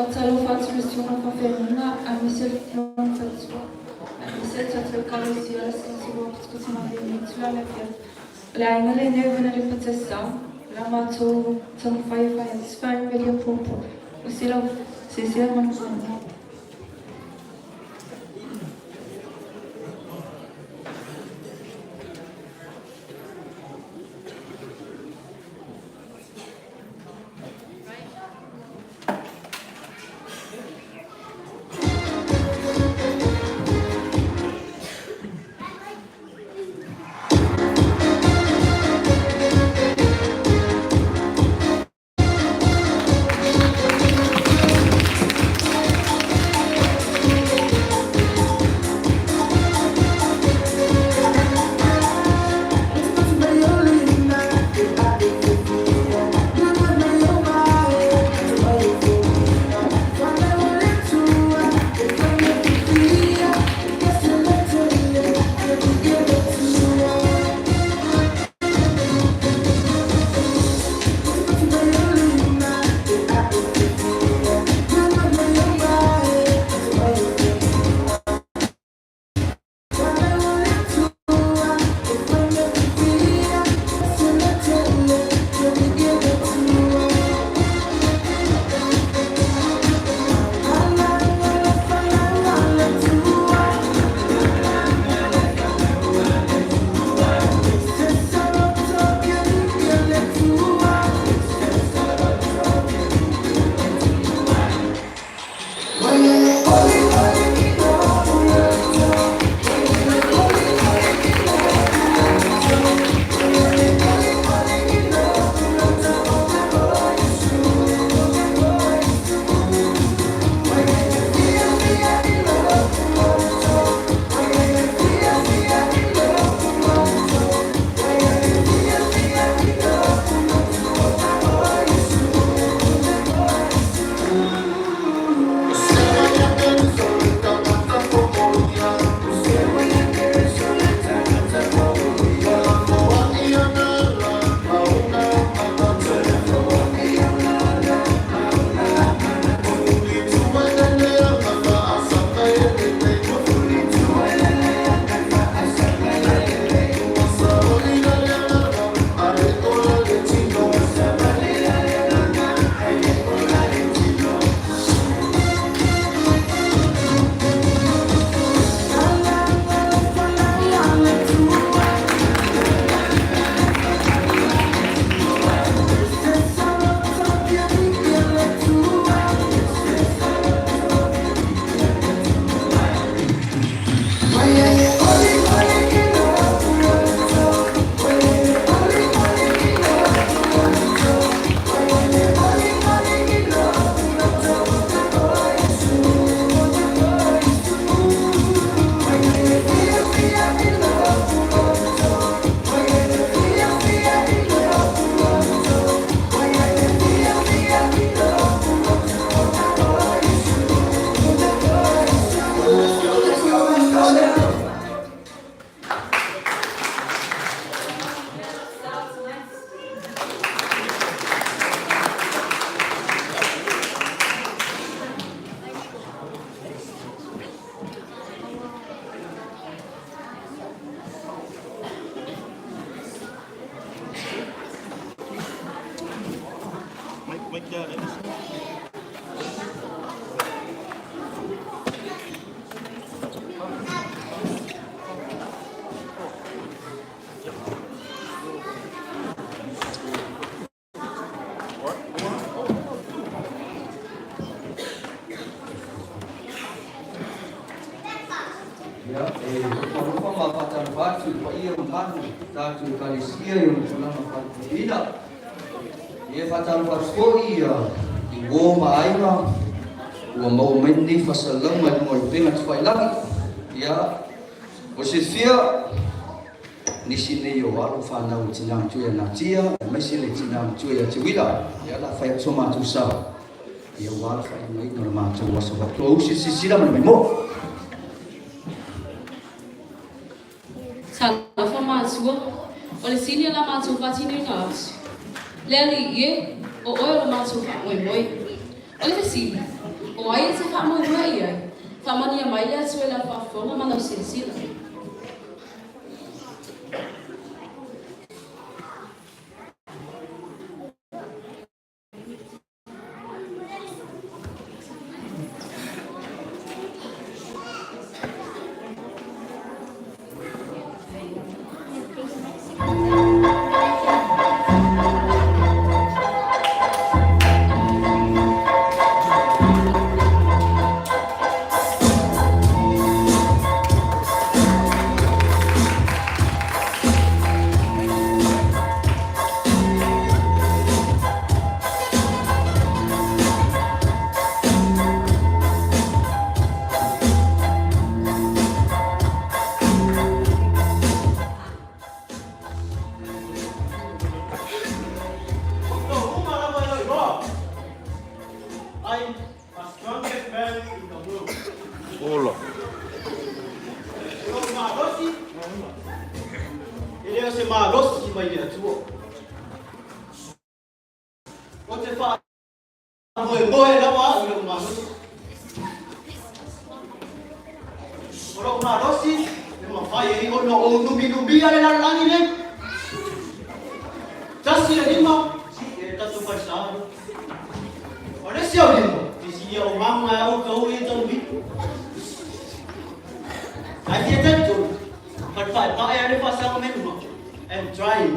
Faatalofa atu i le susuga i le faafeagaiga aemaise lona faletua, aemaise le tatou Ekalesia o le Asiasi ua potopoto mai i lenei itula o le afiafi. O le aiga lenei o Venalepa Tesau, o la matou taumafai e fai atu se faaiuga puupuu o silasila manuia. Ia, e alofa ma faatalofa atu i le paia mamalu o tatou Ekalesia i ona tulaga faalupelupeina. Ia, e faatalofa atu foi i uo ma aiga ua maua mai lenei faasalalauga i luga o upega tafailagi. Ia, mo le silafia, nisi nei o alo fanau i tina matua ia Natia, aemaise le tina matua ia Teuila. Ia, o le a fai atu so matou sao. Ia ua le faaiugaina o le matou aso faapitoa usi silasila ma le maimoa. Talofa matua, o le sili o la matou faatinoina atu. Le Alii e, o oe o lo matou faamoemoe. O le fesili, o ai e te faamoemoe i ai? Faamanuia mai le Atua i lau faafofoga ma lau silasila. I'm the strongest man in the world. Ola. O lou malosi, e le o se malosi mai le Atua. Ou te faamoemoe lava au i lou malosi. O lou malosi e mafai ai ona ou numinumia le lalolagi nei. Tasi le lima, e tatou falesa. O le isi au lima, e sili au maga e outou ia taunuina. Ae fia talitonu, falepaepae lava le faasaga mai luga. I'm trying.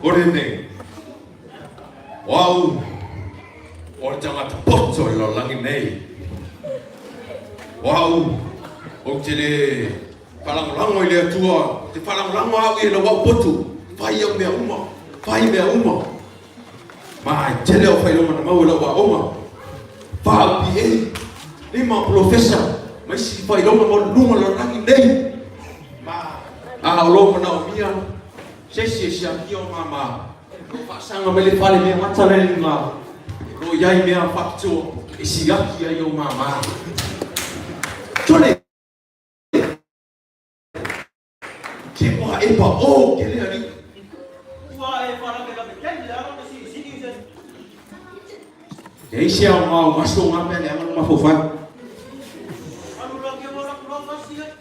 Good evening. O au, o le tagata poto i le lalolagi nei. O au, ou te le faalagolago i le Atua, ou te faalagolago au i lau au potu, fai au mea uma, fai mea uma. Ma e tele au faailoga na maua i lau aoga, fa au BA, lima polofesa, ma isi faailoga maualuluga o le lalolagi nei. Ma a o lo manaomia se isi e siakia o mama, o faasaga mai le fale mea gata lea i luga, o lo o i ai mea faapitoa e siaki ai ou mama. Tole! Ke ua e pa o ke le alii. Ua e faalavelave tele le ala na silisili i se. Leai se aoga o gaso nga mea leaga lo mafaufau. Alu la ke ua laku lau gasi ai.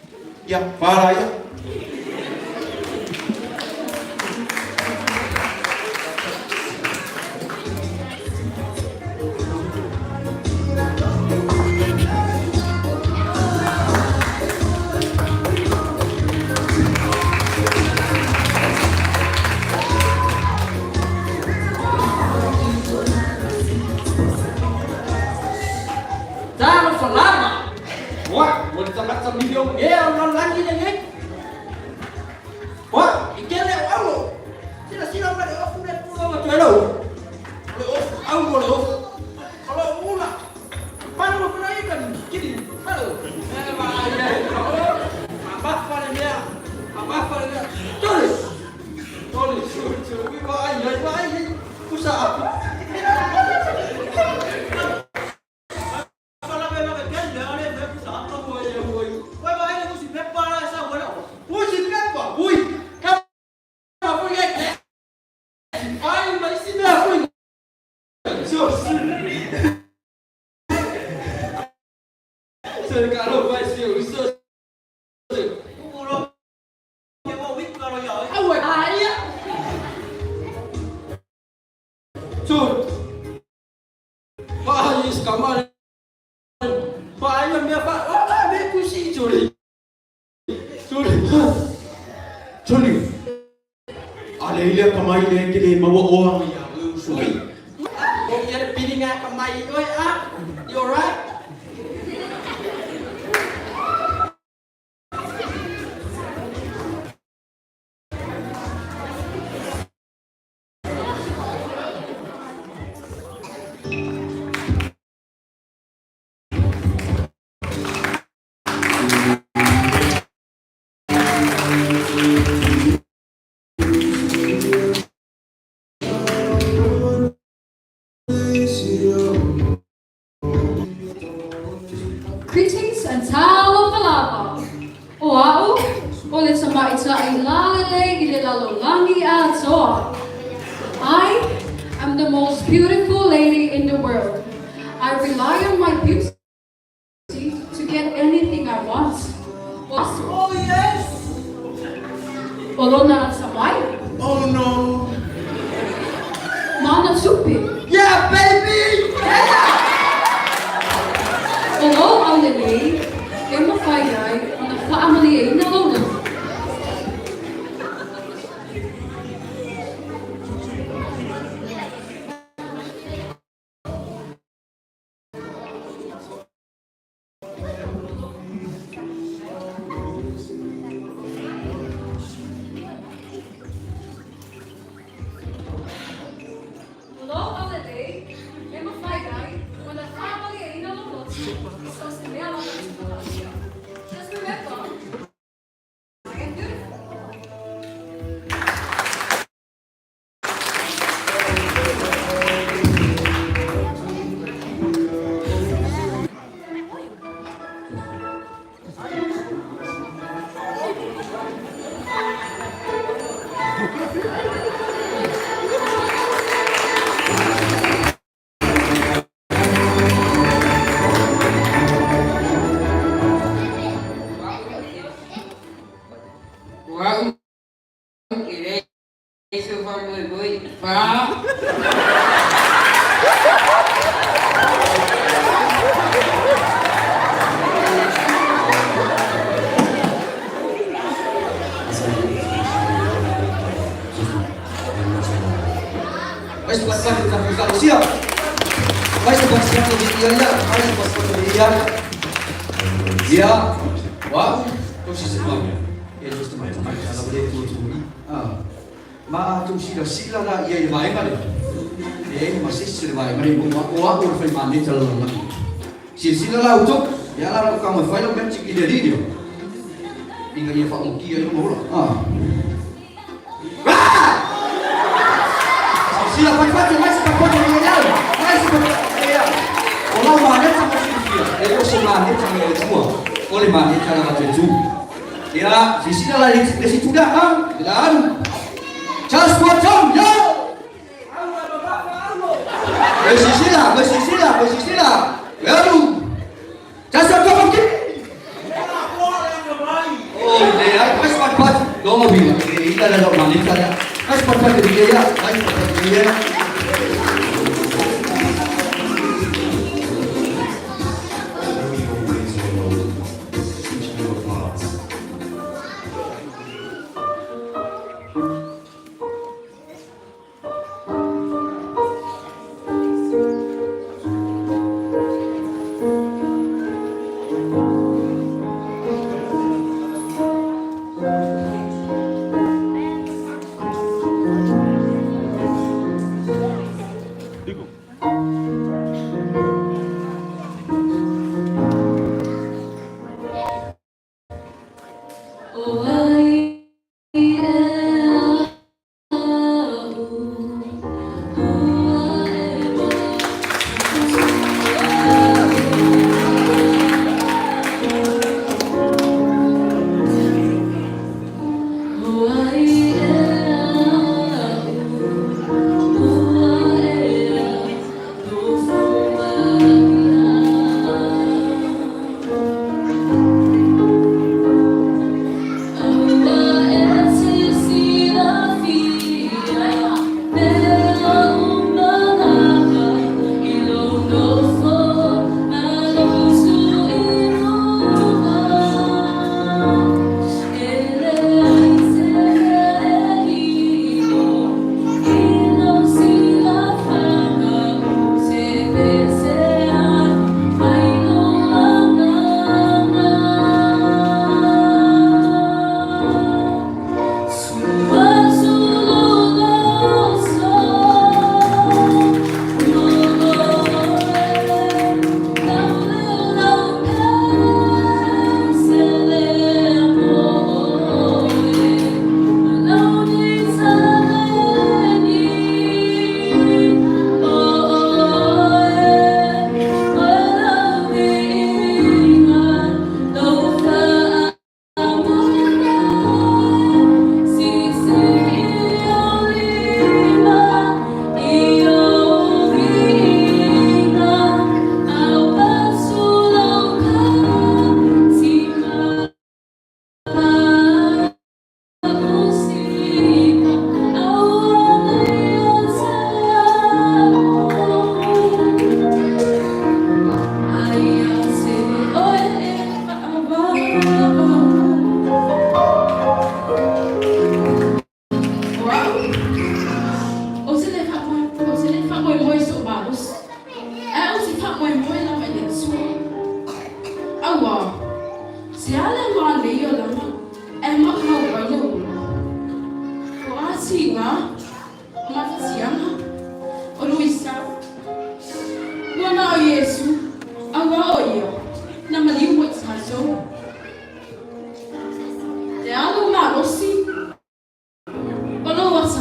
Ia, pa la ia. Talofa lava! Oa, o le tagata milionea o le lalolagi lenei. Oa, i kele o aulo. Silasila mai le ofu le pulou atu ai lau. O le ofu au o le ofu. O lou ula. Palu ma puna ika ni kiri. Palu. E ma ai ai. Mamafa le mea. Mamafa le mea. Tole. Tole. Su su ui va ai ai va ai ai. Pusa api. Pusi pepa. Ui. Kama foi ai. Johnny, a le ile ka mai le ke le maua oa ngai ia oe uso ai. O ia le pilinga ka mai oe a. You alright? Greetings and talofa lava. O a'u, o le tamaitai lalelei i le lalolagi atoa. I am the most beautiful lady in the world. I rely on my beauty to get anything I want. Oh yes! O lona atamai. Oh no! Mana tupe. Yeah, baby! Yeah! O lou aulelei, e mafai ai ona faamalieina lou loto. O lou aulelei, e mafai ai ona faamalieina lou loto i so o se mea lava e te manaomia. Just remember, I am beautiful. O a'u e leai sou faamoemoe fa. Vai se passar de tapu sia. Vai se passar de ia ia, vai se passar de ia. Ia. Wa, to si se mai. E to se mai mai ala le tu tu i. Ah. Ma tu si la sila la ia i vai ma le. E ma se se le vai ma le mo o a o fai ma ne tala la. Si sila la uto, ia la ka mo fai lo ben chi ki le li. Inga ia fa mo ki ia mo la. Ah. Sila fai fai mai se pa ko ni ya. Mai se pa ya. O la ma ne ta mo si E o so ma ne ta me tua. O le ma ne ta la te tu. Ya, si sila la le si tu da ha. La alu. Just for Tom, yo. Le si sila, le si sila, le si sila. Alu. Just for Tom, okay. Oh, le ai, mai se pa pa. No mo bi. E ila la ma ne ta la. Mai se pa pa te ya. Mai se pa pa te ya. Teaching your parts.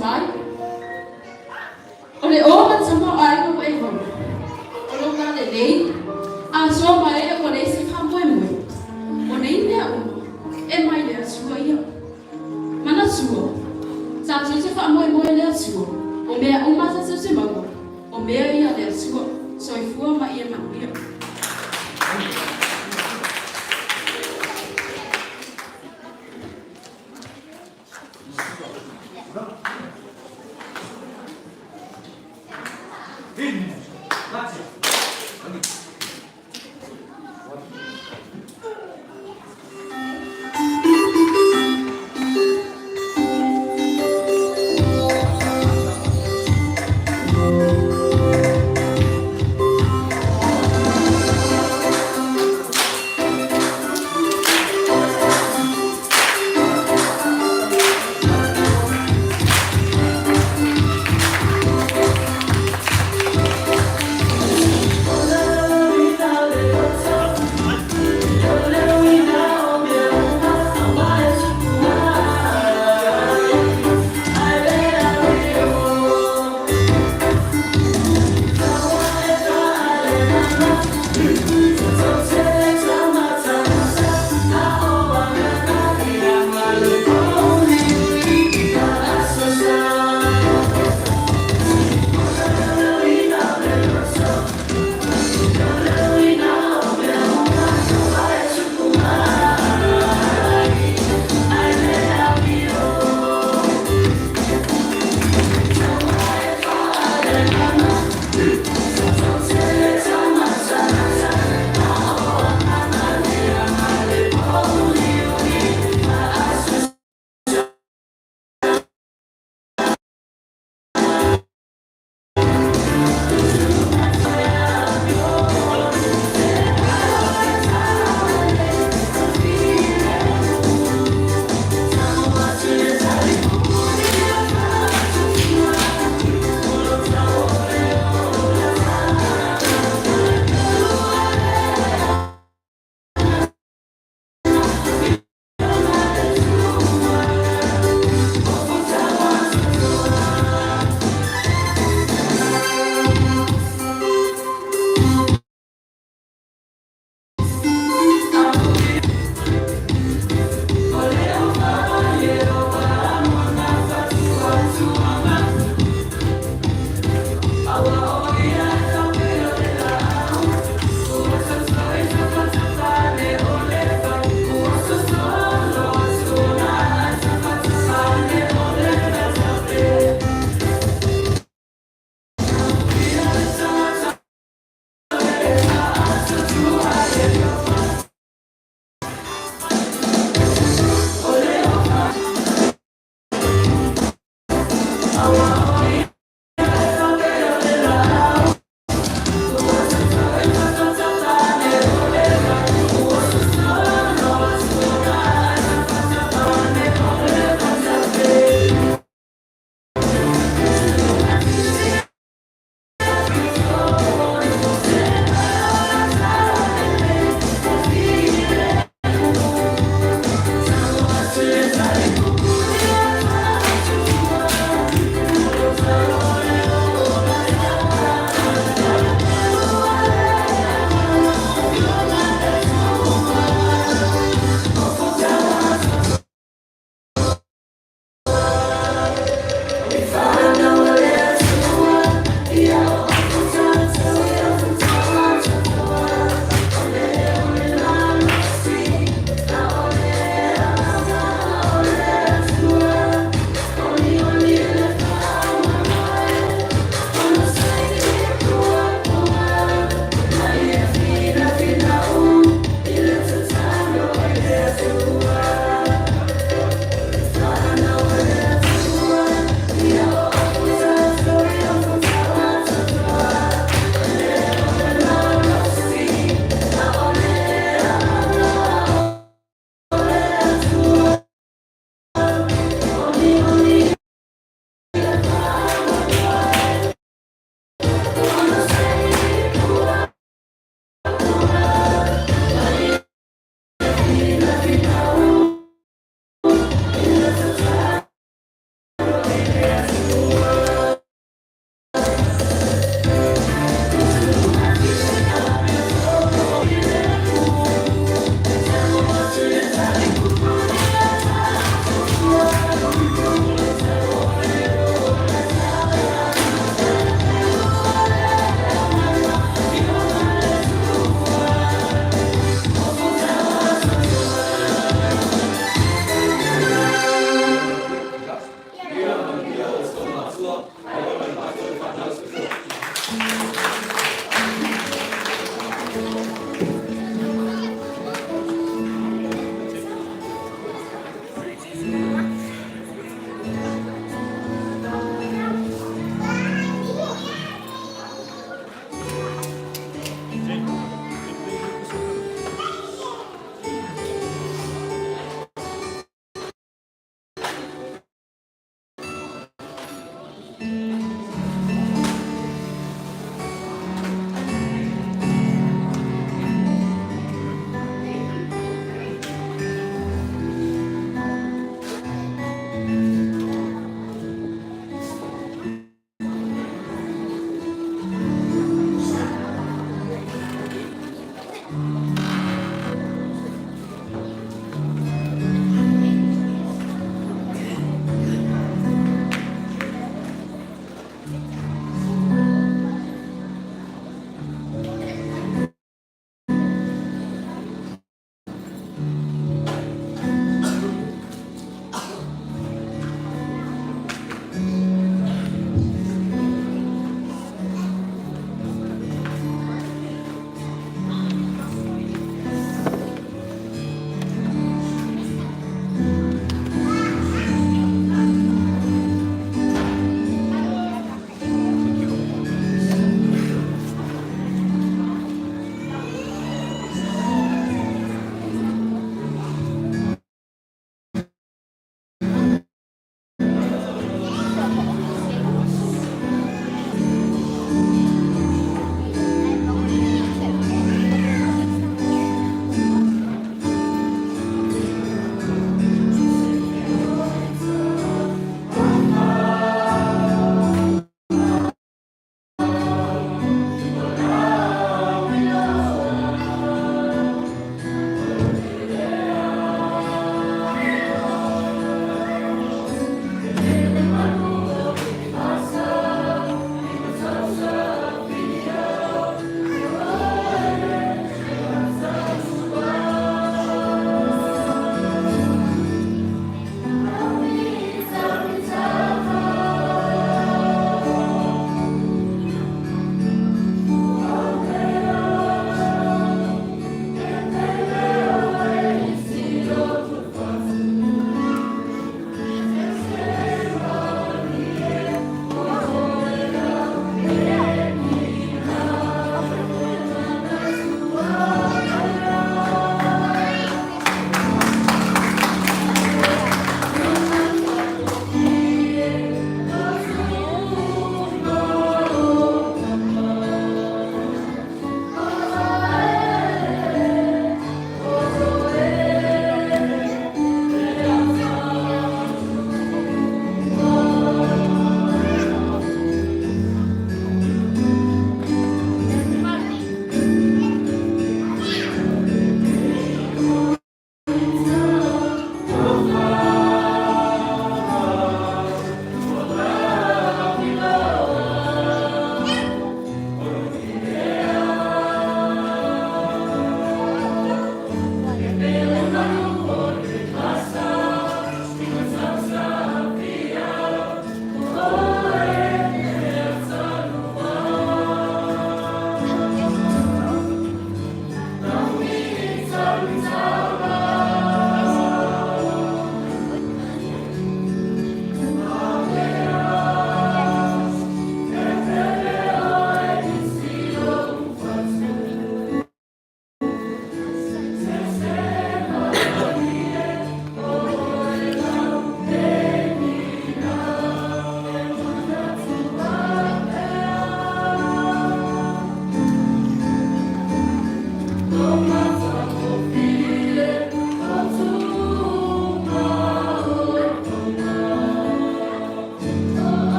atamai. O le ō ma le tamaoaiga ua e maua, o lou lalelei, atoa ma e ua leai se faamoemoe. O nei mea uma, e mai le Atua ia. Manatua, tatou te faamoemoe i le Atua, o mea uma tatou te maua, o mea ia a le Atua. Soifua ma ia manuia.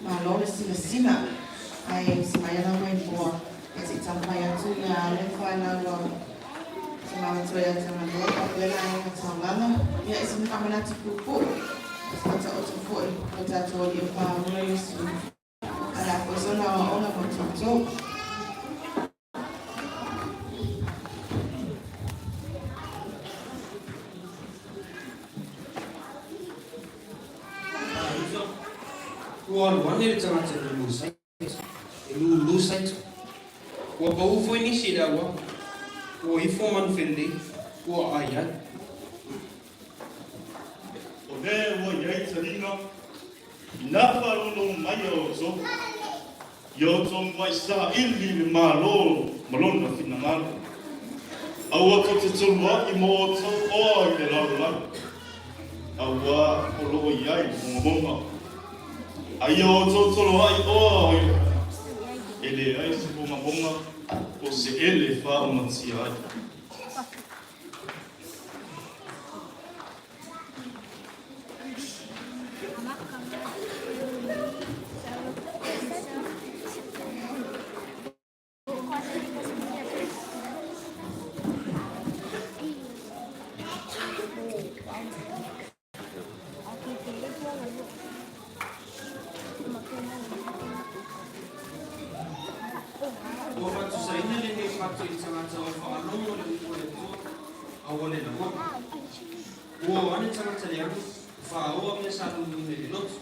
Malo le silasila. Ae si mai ala mai moa. E se i taumafai atu ia alo ma fanau a Tama Matua ia Tagaloa faapea le aiga taulaga. Ia e sina faamanatu puupuu. E se taoto foi o tatou alii o Faaola Iesu. A le a foi sona aoaoga mo tatou. Ua alu ane le tagata e lulu saito, e lulu saito. Ua pau foi nisi i le auala, ua ifo manufelelei, ua ai ai. O lea ua i ai taliga, inā faalogologo mai a outou, ia outou muai saili i le Malo ma lona finagalo. Aua tou te tolua'i mo outou oa i le lalolagi, auā o lo o i ai le mogamoga. A ia outou toloa'i oa i le e leai se mogamoga po o se ele e faaomatia ai. Ua faatusaina lenei fatu i tagata ua faalogo le upu a le Atua, a ua le lagona. Ua o ane tagata leaga, faaoa mea sa luluina i le loto.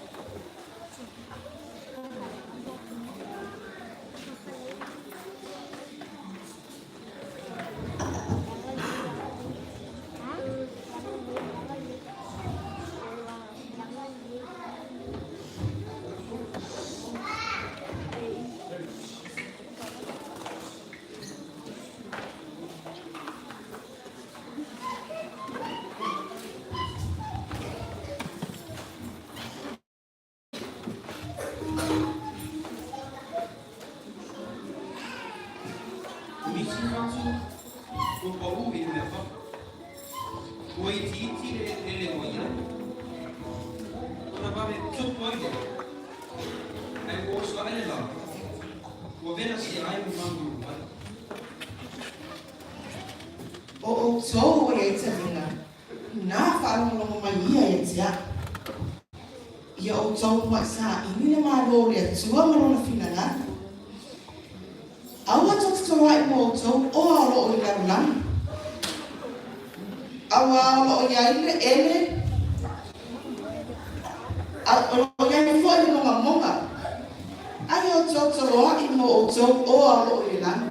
O nisi fatu ua pau i le mea papa. Ua itiiti le eleele ua i ai. Ona vave tupu ai lea. Ae ua oso ae le la, ua vela sia ai ma malulu ai. O outou ua i ai taliga, inā faalogologo mai ia ia te a'u. Ia outou mua'i saili le Malo o le Atua ma Lona finagalo. Aua tou te toloa'i mo outou oa o lo o i lalolagi, auā o lo o i ai le ele, a o lo o i ai foi le mogamoga, a ia outou toloa'i mo outou oa o lo o i le lagi.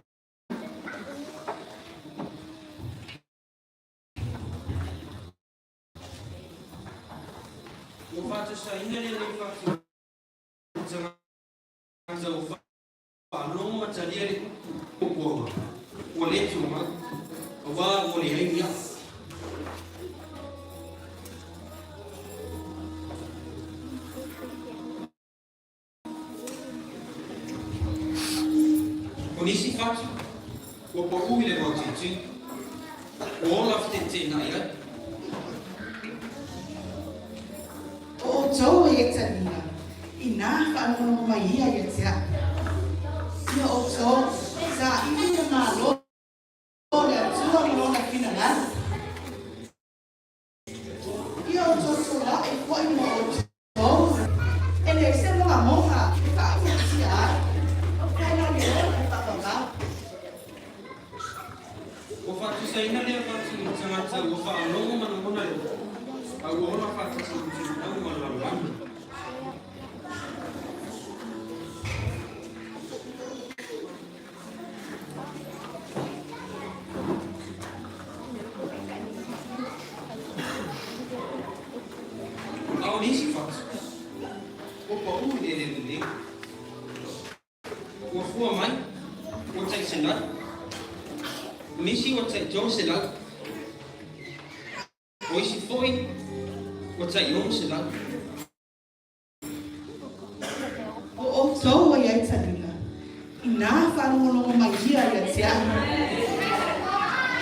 Ua faatusaina lenei faatulagaga ua faalogo ma talia le upu puapuaga ua le tua mai, auā ua leai ni aʻa. O nisi fatu, ua paʻu i le maotioti, ua ola feteeteenai ai. O outou e Etania, inā faalogologo mai ia ia te a'u. Ia outou, saili le Malo o le Atua ma Lona finagalo. Ia outou tolaʻi foi ma outou, e leai se mogamoga e faaitiitia ai, ae na o le ola e faavavau. Ua faatusaina lea fatu i tagata ua faalogo ma lagona le upu, a ua ola faatasi i tulaga ma le lalolagi. A o nisi fatu, ua paʻu i le eleele lelei. Ua fua mai, ua tai 100. O nisi ua tai 300. O isi foi, ua tai 600. O outou ua i ai taliga, inā faalogologo mai ia ia te a'u.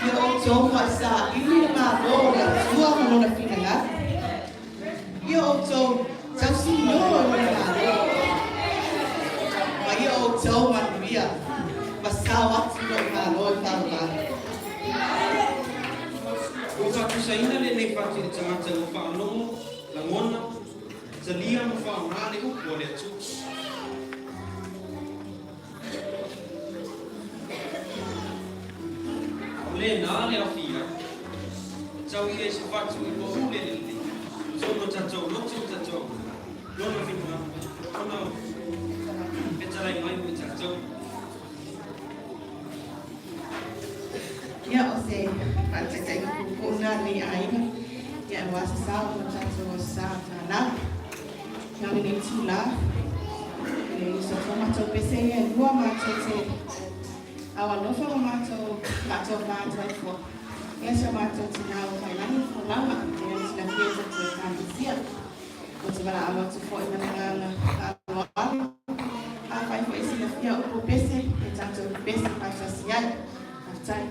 Ia outou mua'i saili le Malo o le Atua ma Lona finagalo. Ia outou tausinio i Lona Malo. Ma sao atu lo'u malo e fa'avavā. Ua fa'atusaina lenei fati i le tagata ua fa'alogo, lagona, talia ma fa'aogā le upu a le Atua. O lenā le aofia ai, e tau ia i se fatu i pa'ū le lelei, totonu o tatou loto ma tatou agaga, Lona finagalo, Lona fetalai mai mo i tatou. Ia, o se fa'ataitaiga puupuu lena a lenei aiga, ia auā se sao mo tatou aso sa fanau. Ia, o lenei itulā, e le uso atu a matou pese ia e lua matou te aualofa ma matou fa'atofa atu ai fua ia si o matou tinā ua faiilagi le folauga, ia le silafia e tatou Ekalesia. Ou te valaau atu foi ma le agaga faaaloalo, afai foi e silafia upu o pese, ia tatou pepese faatasi ai. Faafetai.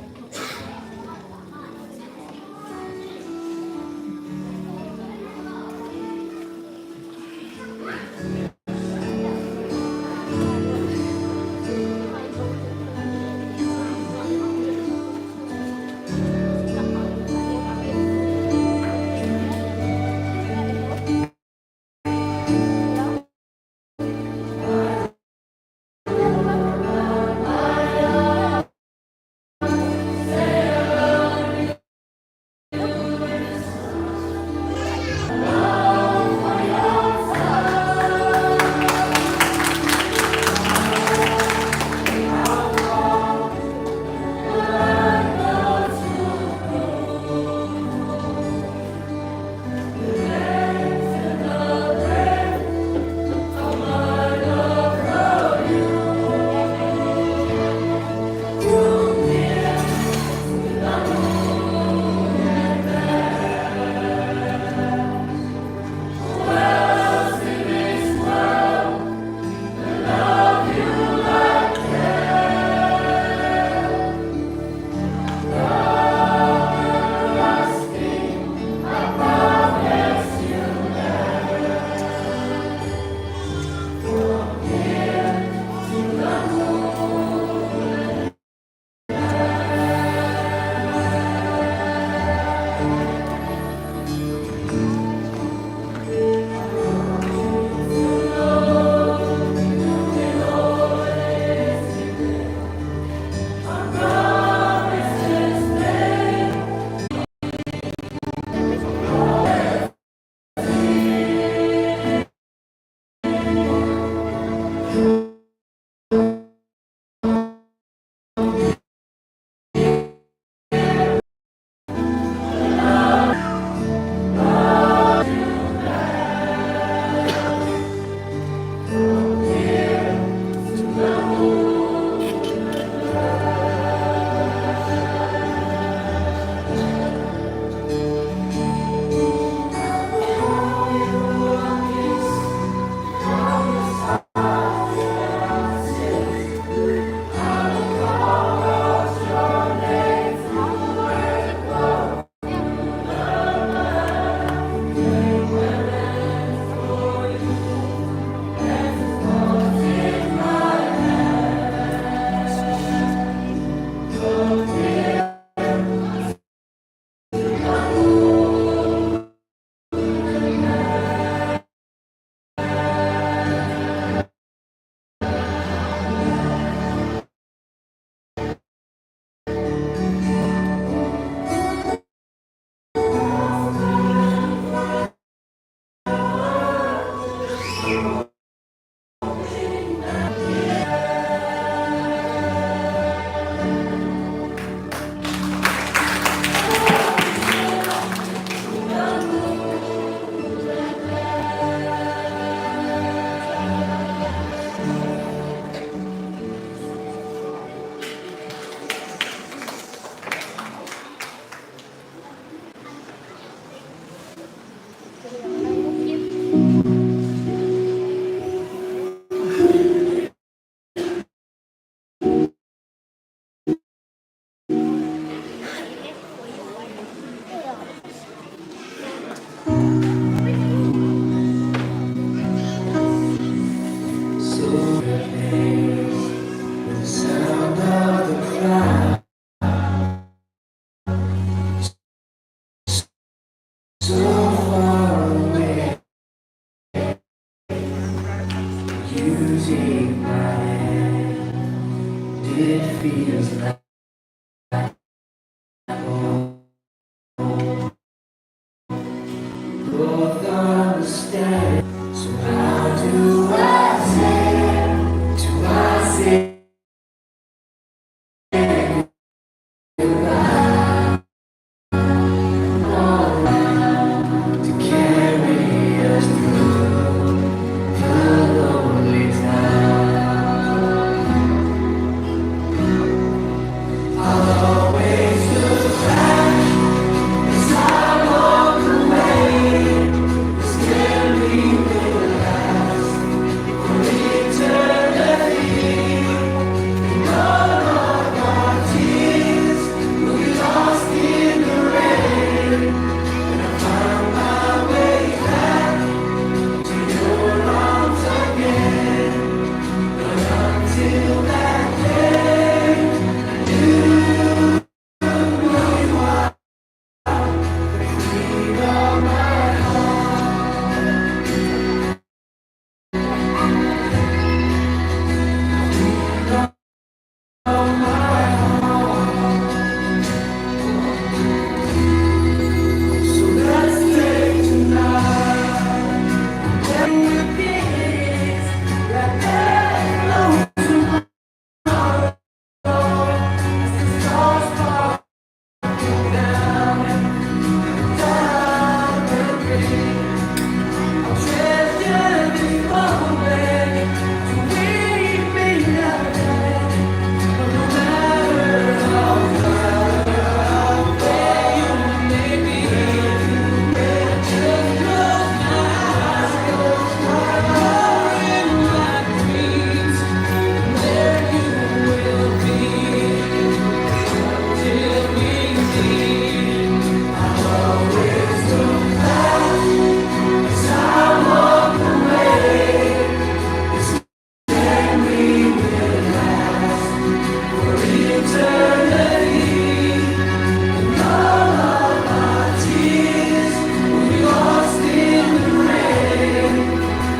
Take my hand. It feels like home. Both understand. So how do I say? Do I say goodbye? To carry us through the lonely times. I'll always look back as I walk away. This memory will last for eternity. And all of our tears will be lost in the rain. And I find my way back to your arms again. But until that day, you know you are the queen of my heart. Queen of my heart. So let's take tonight. And we'll kiss that there's no tomorrow. As the stars sparkle down and the diamond ring. I'll treasure this moment till we meet again. But no matter how far away you may be, just close my eyes, you're in my dreams, and there you will be. Till we meet, I'll always look back as I walk away. This memory will last for eternity. And all of our tears will be lost in the rain.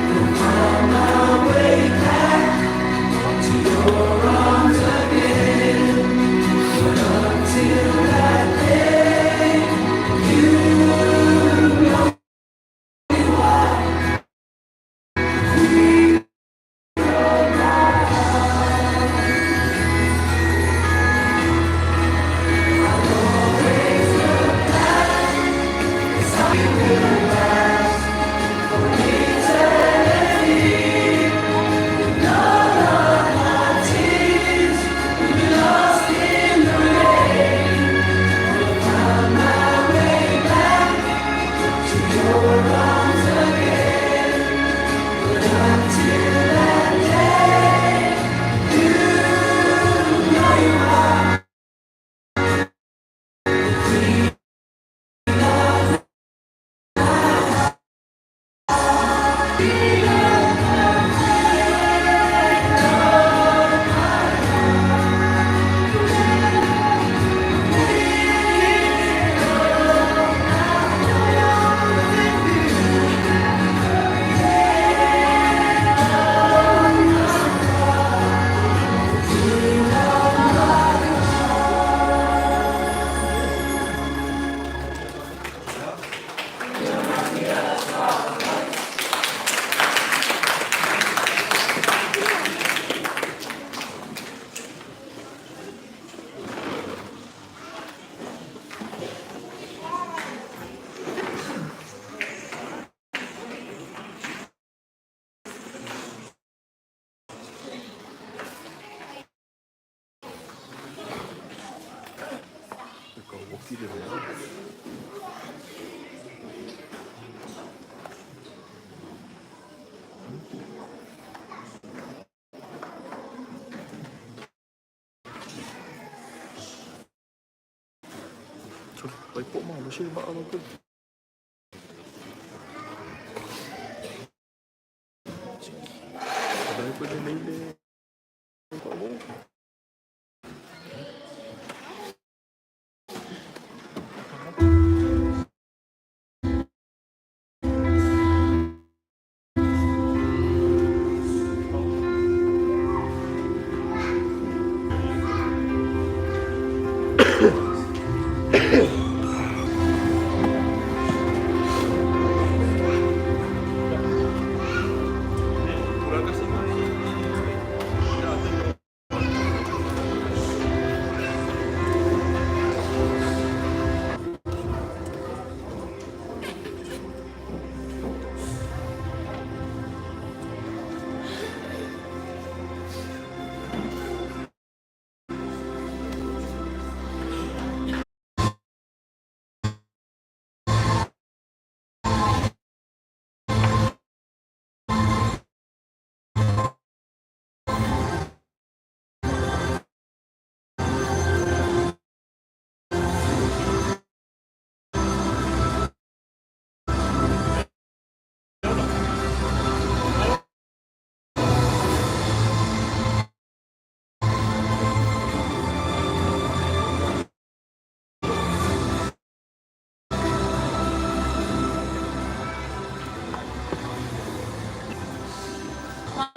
We'll find our way back to your arms again. But until that day, you know you are the queen of my heart. I'll always look back as I will last for eternity. And all of our tears will be lost in the rain. We'll find my way back to your arms again. But until that day, you know you are the queen of my heart. Queen of my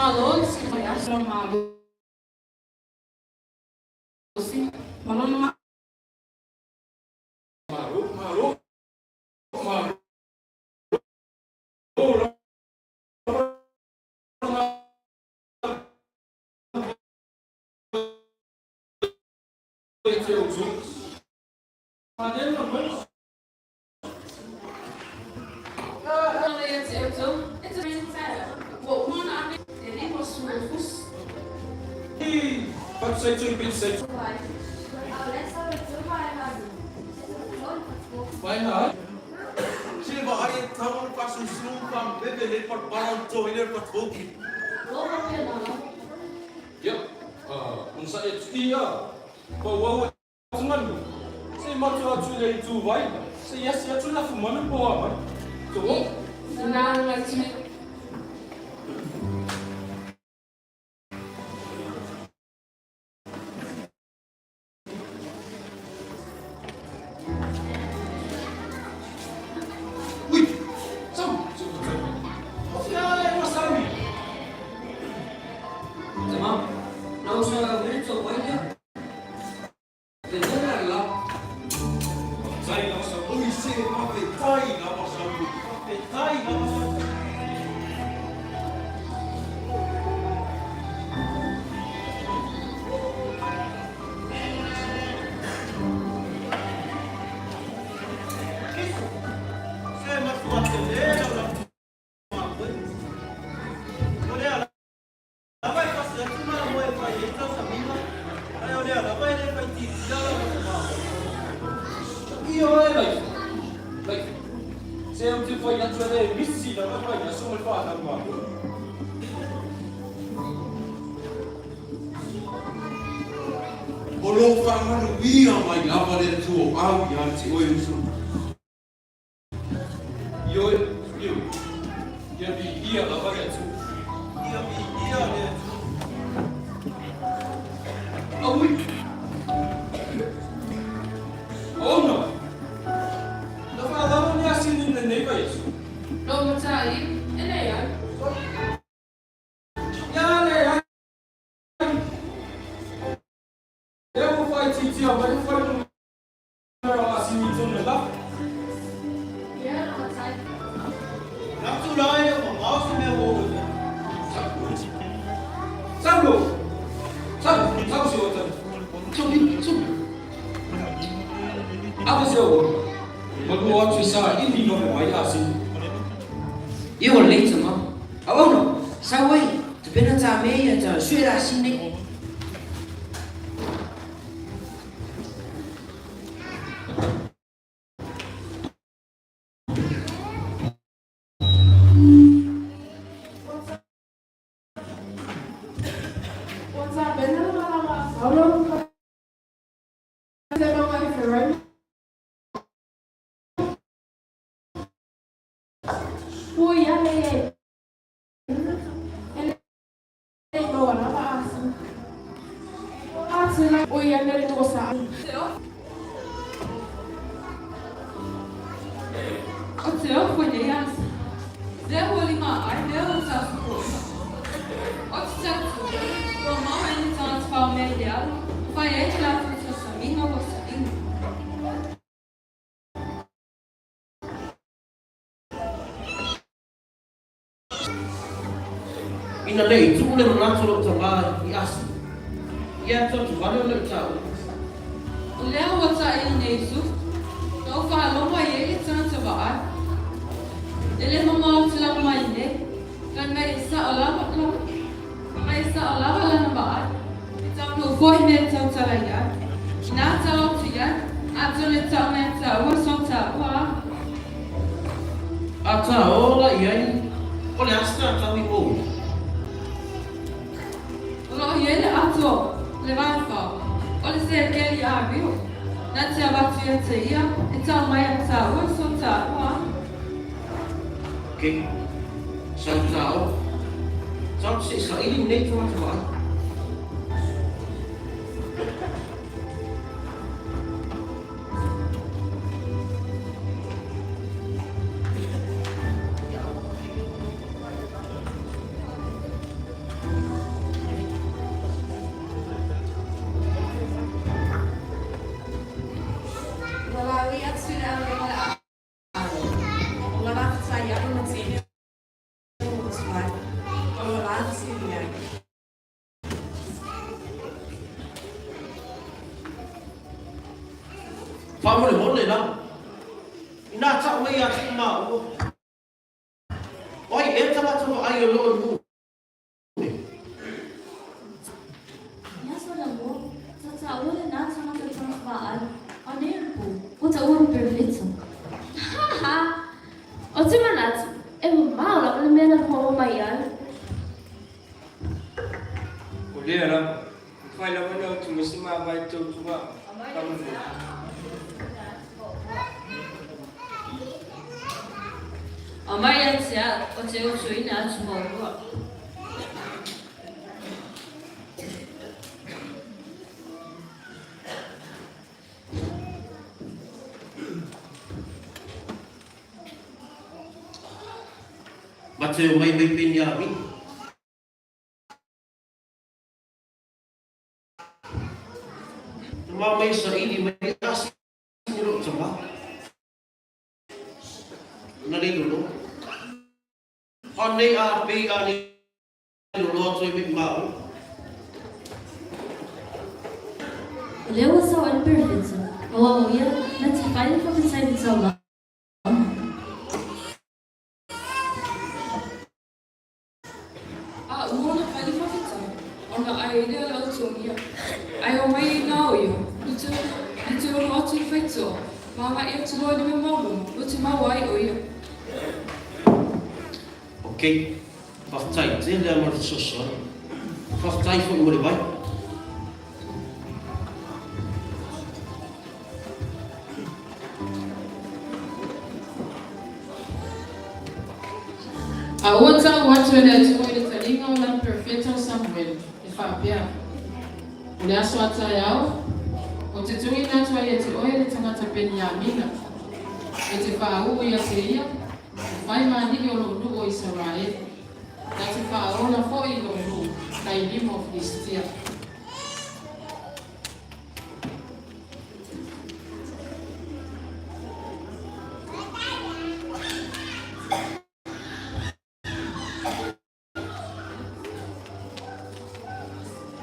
Malo si aso malo si malo ma malo malo malo Ina nei tu le manatu lo tama i asi. Ia tau tu vale o le tau. O lea ua taʻi nei su. Na o faalogo ai e tagata vaai. E lē mamao tulaga mai nei. Laga e saʻo lava laga e saʻo lava lana vaai. E taunuu foʻi mea tautala iai. Inā tau atu iai, atonu e taʻu mai taua so taua a. A tā ola i ai, o le asta tau i mou. O loo i ai le ato le vaifao. O le sekeli a rio. Na te avatu ia te ia, e tau mai a taua so taua a. Ke, sau tao. Tau se saili nei tagata vaai. Faamolemole la. Inā ta'u mai ia te maua. O ai ea tagata vaai o loo i nu'u nei? Ia Solomon, sa ta'ua lenā tagata tagata vaai, a nei o le pou, ua ta'ua le perofeta. Ha ha! Ou te manatu, e mamao lava le mea na maua mai ai. O lea lava, mafai lava ona utu mai se mavae tautua faamolemole. Aumai ia te au, o te utuina atu maulua. Mate o mai mai Peniamina. Na mai saili mai asi ni lou tama. Na le lolo. A nei a pei a nei lolo atu e mai mau. O lea ua sau ai le perofeta, aua o ia na te fai le faafetai i le taulaga. A ua ona fai le faafetai, ona ai lea o le autogia, ae omai i ina o ia, na te ono atu i le faitoa, ma agai atu loa i le mea maualuma, o te maua ai o ia. Ok, faafetai tele a mo le fesoasoani. Faafetai foi mo le vai. A ua tau atu e le Atua i le taliga o lana perofeta o Samuele, e faapea, O le aso a taeao, ou te tuuina atu ai ia te oe le tagata Peniamina, e te faauu ia te ia, e fai ma alii o lou nuu o Isaraele, na te faaola foi i lou nuu mai lima o Filistia.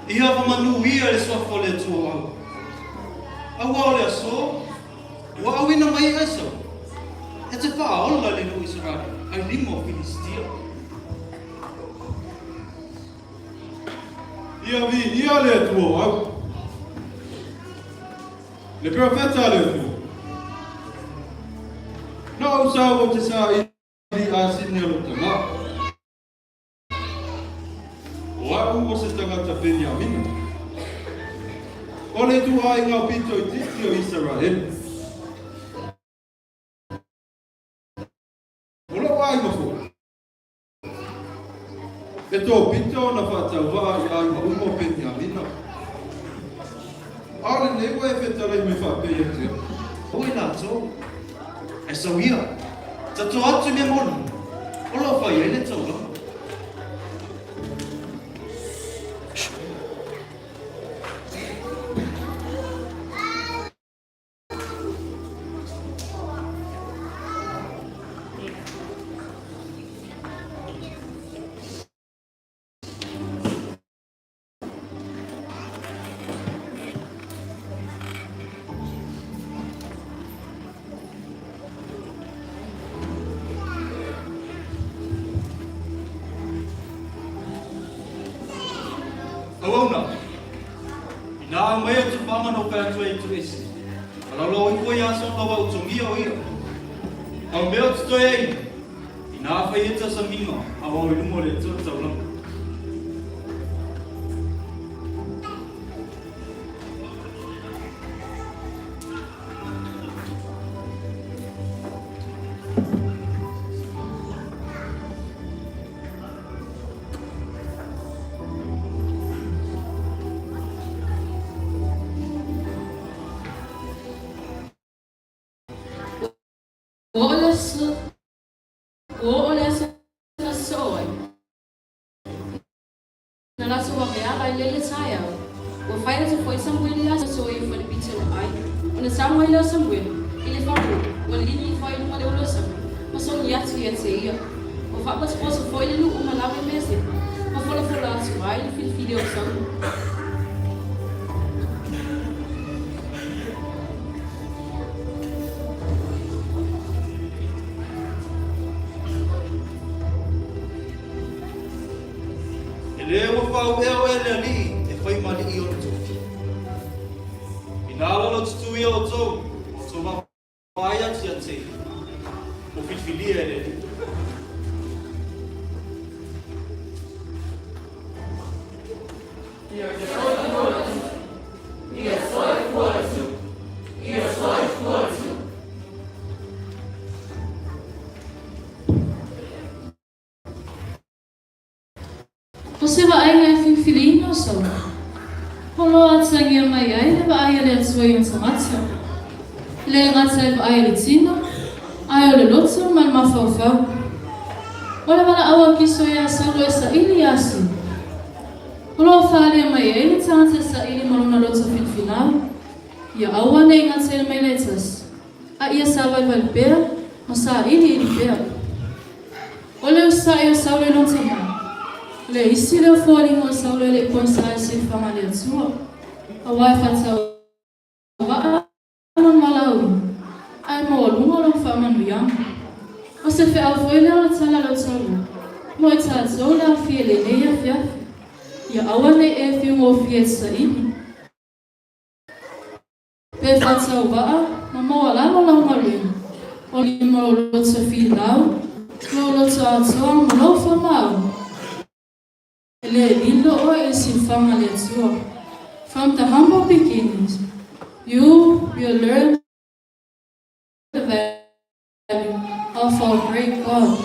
Ia faamanuia le suafa o le Atua o au. Aua o le aso, ua auina mai ai Esau, e te faaola i le nuu o Isaraele, ai lima o Filistia. Ia viia le Atua o au. Le perofeta a le Atua. Na ou sau ou te saili asini a lou tama. O a'u o se tagata Peniamina. O le ituaiga pito itiiti o Isaraele. O lo'u aiga foi, e tōpito ona faatauvaa i aiga uma o Peniamina. A o lenei ua e fetalai mai faapea ia te au. Oi latou, e sau ia, tatou atu i mea maualuluga, o lo o fai ai le taulaga. Auauna, Inā aumai atu whaamana o wheatua i tu ese, a lalo ifo ia sona wa utongia o ia. Au mea o te toe ai, inā whai eta sa minga, a wao i luma o le Atua taulanga. Ua oo le aso, ua oo le aso na sosoo ai. Na latou aveala ai lea i le taeao. Ua fai atu foi Samuele iā Sasoa i fale pitolaai ai, ona tau mai lea o Samuele i le faaulu, ua lili ifo ai i luga o le ulu o Saulu, ma sogi atu ia te ia. Ua faapotopoto foi le nuu ma lawe mea sepa, ma folafola atu ai le filifili o Saulu. oe e le Alii e fai ma alii ona tofi. Inā la lo tutu ia outou, ma outou vaavaai atu ia te ia, ua filifilia e le Alii. Ia soifua le Iesu. Ia soifua le Iesu. O se vaaiga e filifiliina o Saulo, o lo o atagia mai ai le vaai a le Atua i ona tagata, e le gata i le vaai a le tino, ae o le loto ma le mafaufau. O le valaau a Kiso iā Saulo e saili iā Sila, o lo o faaalia mai ai le tagata e saili ma lona loto finafinau, ia aua ne i gata i le maila e tasi, a ia savalivali pea ma sailiili pea. O le usaʻi o Saulo i lona tamā, o le isi lea o foliga o Saulo e le i pogisa i le silafaga a le Atua, auā e faatauvaa lona valaauina, ae maualuga lona faamanuiaga. O se feau foi lea o le tala a lau taulua mo i tatou le aofia i lenei afiafi, ia aua ne i e fiugofie e te saili, Pe faatauvaa ma maualalo lau galuega, o lima o loto filau, lou loto atoa ma lou faamaoni, e le lilo oe i le silafaga a le Atua. From the humble beginnings, you will learn the value of our great God.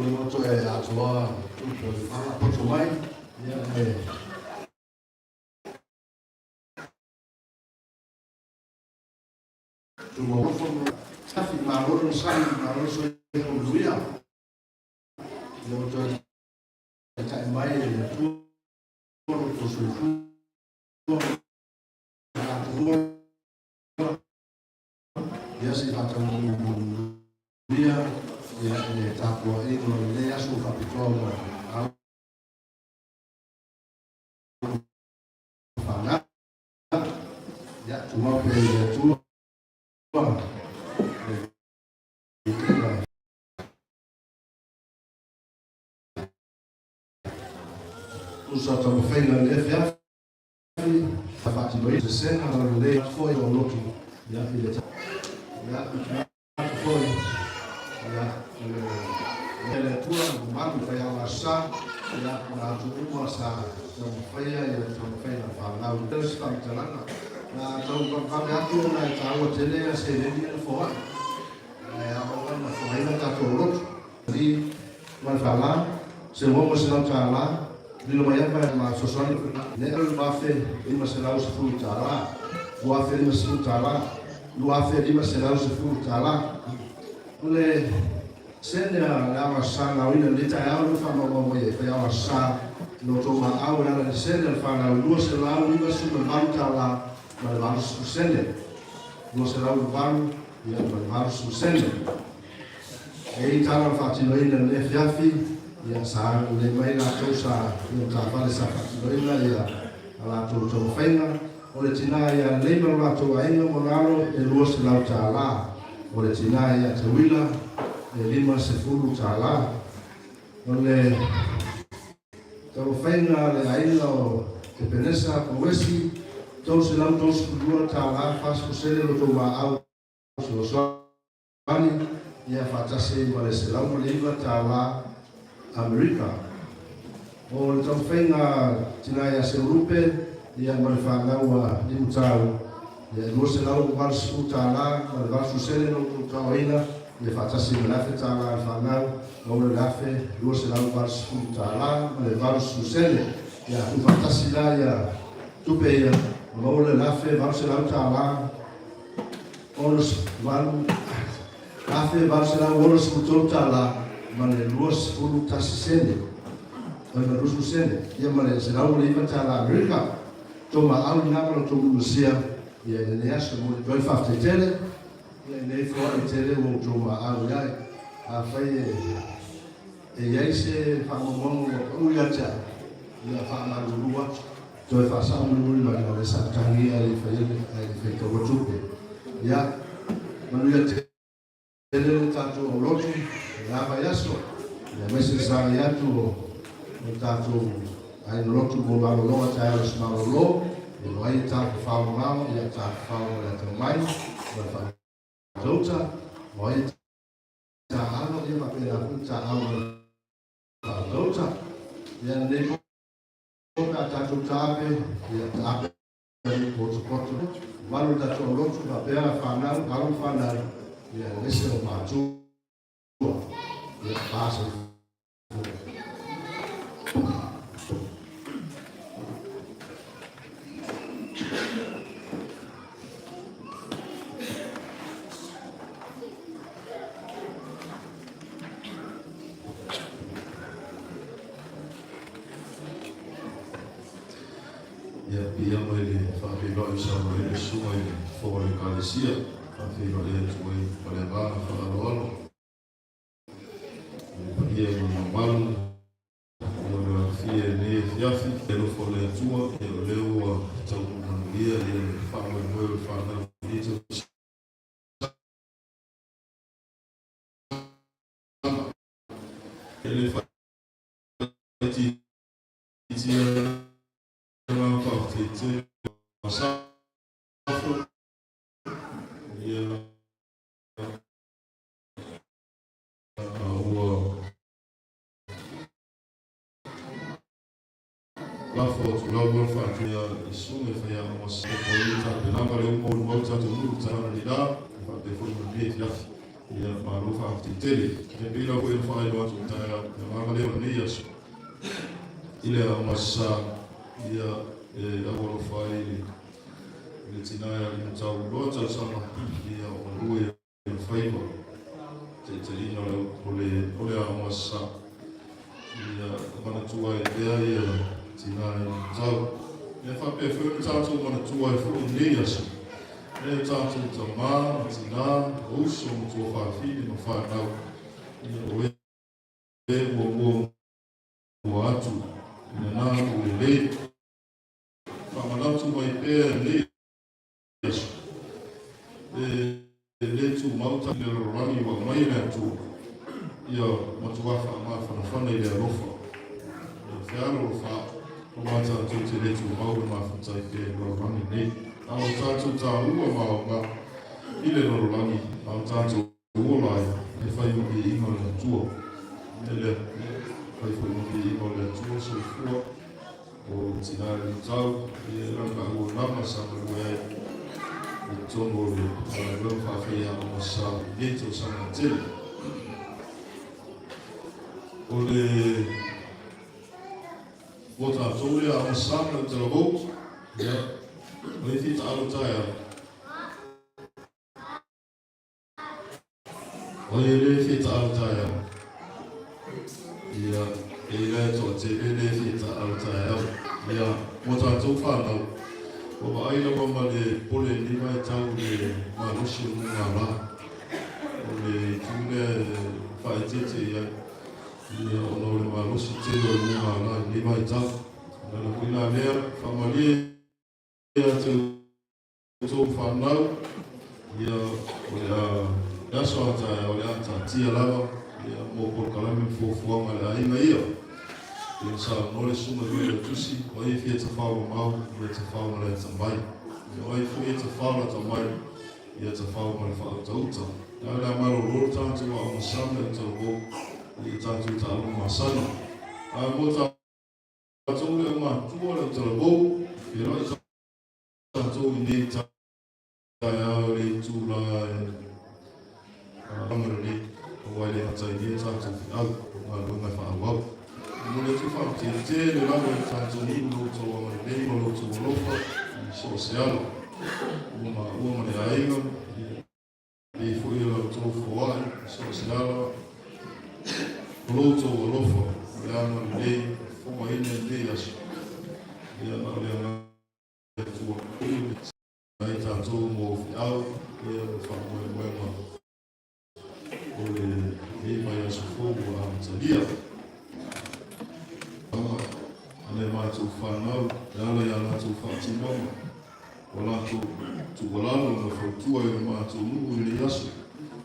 o toe atoa tupe o le faapoto mai ia e tumauofo tafi malo le sai malo le soifua manuia ia ua toe taitai mai e le Atua lo outou soifua ma tatou ia se i faataunuuia ia le tapuaiga o lenei aso faapitoa mo alo fanau. Ia tumau pea i le Atua le viiga. Tusa taumafaiga i le afiafi faatinoina sesega lelei foi o lotu ia i le ia atu foi ia le le Atua mamalu fai ao sa ia na atu uma sa taumafaia ia taumafaiga fanau se faamatalaga na tauvavave atu ona e taua tele ia seleni na foai e aoga na foaina tatou lotu li ma le faala se $600 lilo mai ava ma fesoasoani le $2,510, $2,050, $2,510. O le sene a le ao sa lauina le taeao le faamaumau mai ai fai ao sa no tou maau e ala le sene a le fanau $298.80, 208 ia ma le 80 sene. E i tala o faatinoina le afiafi ia sa le mai latou sa ia matafale sa faatinoina ia a latou taumafaiga. O le tinā ia lelei ma lo latou aiga mo lalo e $200. O le tinā ia Teuila e $50. O le taumafaiga a le aiga o Epenesa Pouesi $332 40 sene lo tou maau fesoasoani ia faatasi ma le $109 Amerika. O le taumafaiga tinā ia Seulupe ia ma le fanau a Limutau ia $280 ma le 80 sene lo tou taoaina ia faatasi ma le $1,000 a le fanau maua le $1,280 ma le 80 sene. Ia tuufaatasi la ia tupe ia maua le $1,800 68 $1,863 ma le 21 sene o le 20 sene ia ma le $109 Amerika. Tou maau lena ma lo tou musia ia i lenei aso mo le toe faafetai tele ia i nei foai tele ua outou maau iai. Afai e i ai se faamaumauga ua pau ia te au ia faamalulu atu toe faasao mulimuli mai o le sautagi ae le fai ae le fai taua tupe. Ia manuia tele le tatou aulotu i la vaiaso ia aemaise le sagai atu o tatou aiga lotu mo malologa taeao le malolo e lo ai tafafao mamao ia tafafao ma le atamai ma le faatauta o ai taalo ia faapena foi taao ma le faatauta ia lenei po pe a tatou taape ia taape potopoto malu le tatou aulotu faapea fanau alo ma fanau ia aemaise o matua ia pasa. Ia pia mai le faafeiloai o saunoa ai le susuga i le Fofoga o le Ekalesia, faafeiloai atu ai ma le agaga faaaloalo i le paia ma le mamalu o le afia i lenei afiafi. E alofa o le Atua, ia o lea ua taunuu manuia ia le faamoemoe o le fanau i lenei tausaga. E le faitiitia le faafetai tele ma safo ia ua lafo atu lava le faatuia i susuga i faiaoga sa i tapenapa le uma o le mau tatou nuu taeao nei la, faapea foi manuia i afiafi. Ia, malo faafetai tele. Ia, pei lava foi ona faailoa atu i le taeao, le agaga lea o lenei aso, i le aoga sa, ia, e aualofa ai i le tina e alii matau loa tausaga, ia, o galue i le faiva, taitaiina o le, o le aoga sa. Ia, manatua ai pea ia tina e alii matau. Ia faapea foi ona tatou manatua ai foi i lenei aso, e o tatou tamā ma tinā, o uso ma tuafafine ma fanau, ia o e ua muamua atu i lana nuu lelei. Faamanatu mai pea i lenei aso, e le tumau ta le lalolagi ua aumai e le Atua, ia matua faamafanafana i le alofa. Ia fealolofa aua tatou te le tumau le mafuta ai pea i le lalolagi nei. A o tatou taua ma aoga i le lalolagi, a o tatou ola ai, e fai ma viiga o le Atua. O le mea lea, fai foi ma viiga o le Atua, soifua o tina e luitau, ia e lauga sa galue ai i totonu o le galuega faafaiaoga sa i nei tausaga tele. O le mo tatou le aoga sa ma le talavou, ia, o le fia taalo taeao. O ai le fia taalo taeao? Ia, e i lae toatele le fia taalo taeao. Ia, mo tatou whanau, ua vaai lava ma le popole i lenei vaitau i le malosi o le mugala. O le itu lea e faaeteete i ai, ia, ona o le malosi tele o le mugala i lenei vaitau. O le ala foi la lea, faamalie ia te outou fanau, ia, o le a le aso a taeao o le a taatia lava, ia, mo polokalame ma fuafuaga a le aiga ia. Ia saunoa le susuga i le Failautusi, o ai e fia tafao mamao, ia tafao ma le atamai. Ia, o ai foi e tafao lata mai, ia tafao ma le faautauta. Ae o le a malolo le tatou aoga sama i Utalavou i tatou taaloga masani. Ae mo tatou le aumatutua le Utalavou, feiloai tatou i nei taeao i le itula e agalelei, aua e le gata ai nei tatou feau, o galuega e faaauau. E momoli atu le faafetai tele lava i le tatou nuu i lo outou agalelei ma lo outou alofa i so o se ala, ua maua ma le aiga, e pei foi o la outou foai i so o se ala, o lo outou alofa ma le agalelei e fofogaina i lenei aso, ia na o le agaga Atua ai tatou mo feau ia ma faamoemoega o lenei vaiaso fou ua amatalia. A le matou fanau e ala i a latou faatinoga, o latou tuualalo ma fautua i lo matou nuu i lenei aso,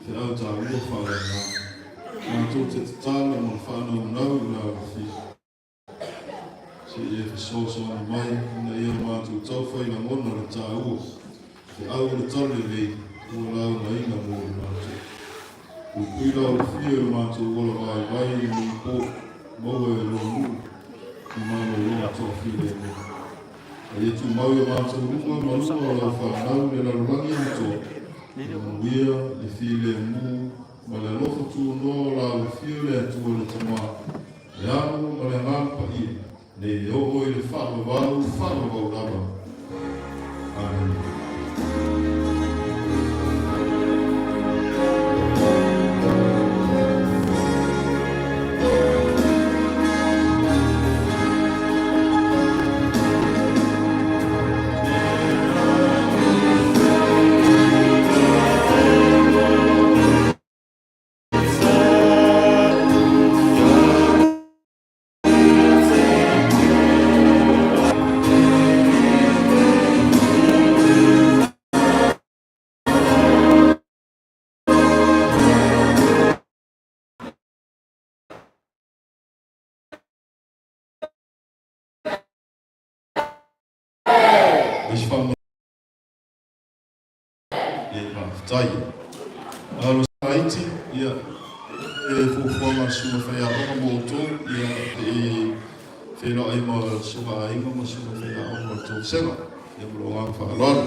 feau taua faaleagaga. Matou te tatalo ma le faanaunau i la alofia. Se i e fesoasoani mai ina ia matou taufai lagona le taua, feau o le taulelei ua laugaina mo i matou. Puipui la alofia i lo matou ola vaivai i lenei po, maua e lou nuu i malologa toafilemu. A ia tumau i o matou luma ma luma o lau fanau i le lalolagi atoa, le manuia, le filemu, ma le alofa tunoa o la alofia o le Atua le Tama, le Alo ma le Agaga Paia, nei e oo i le faavavau, faavavau lava. Amene. Misy famonoana e faafetai. Alo Haiti, ia, e fuafuaga a susuga faiaoga mo outou, ia, e feiloai ma susuga aiga ma susuga faiaoga o le tou vasega. Ia, ma lou agaga faaaloalo.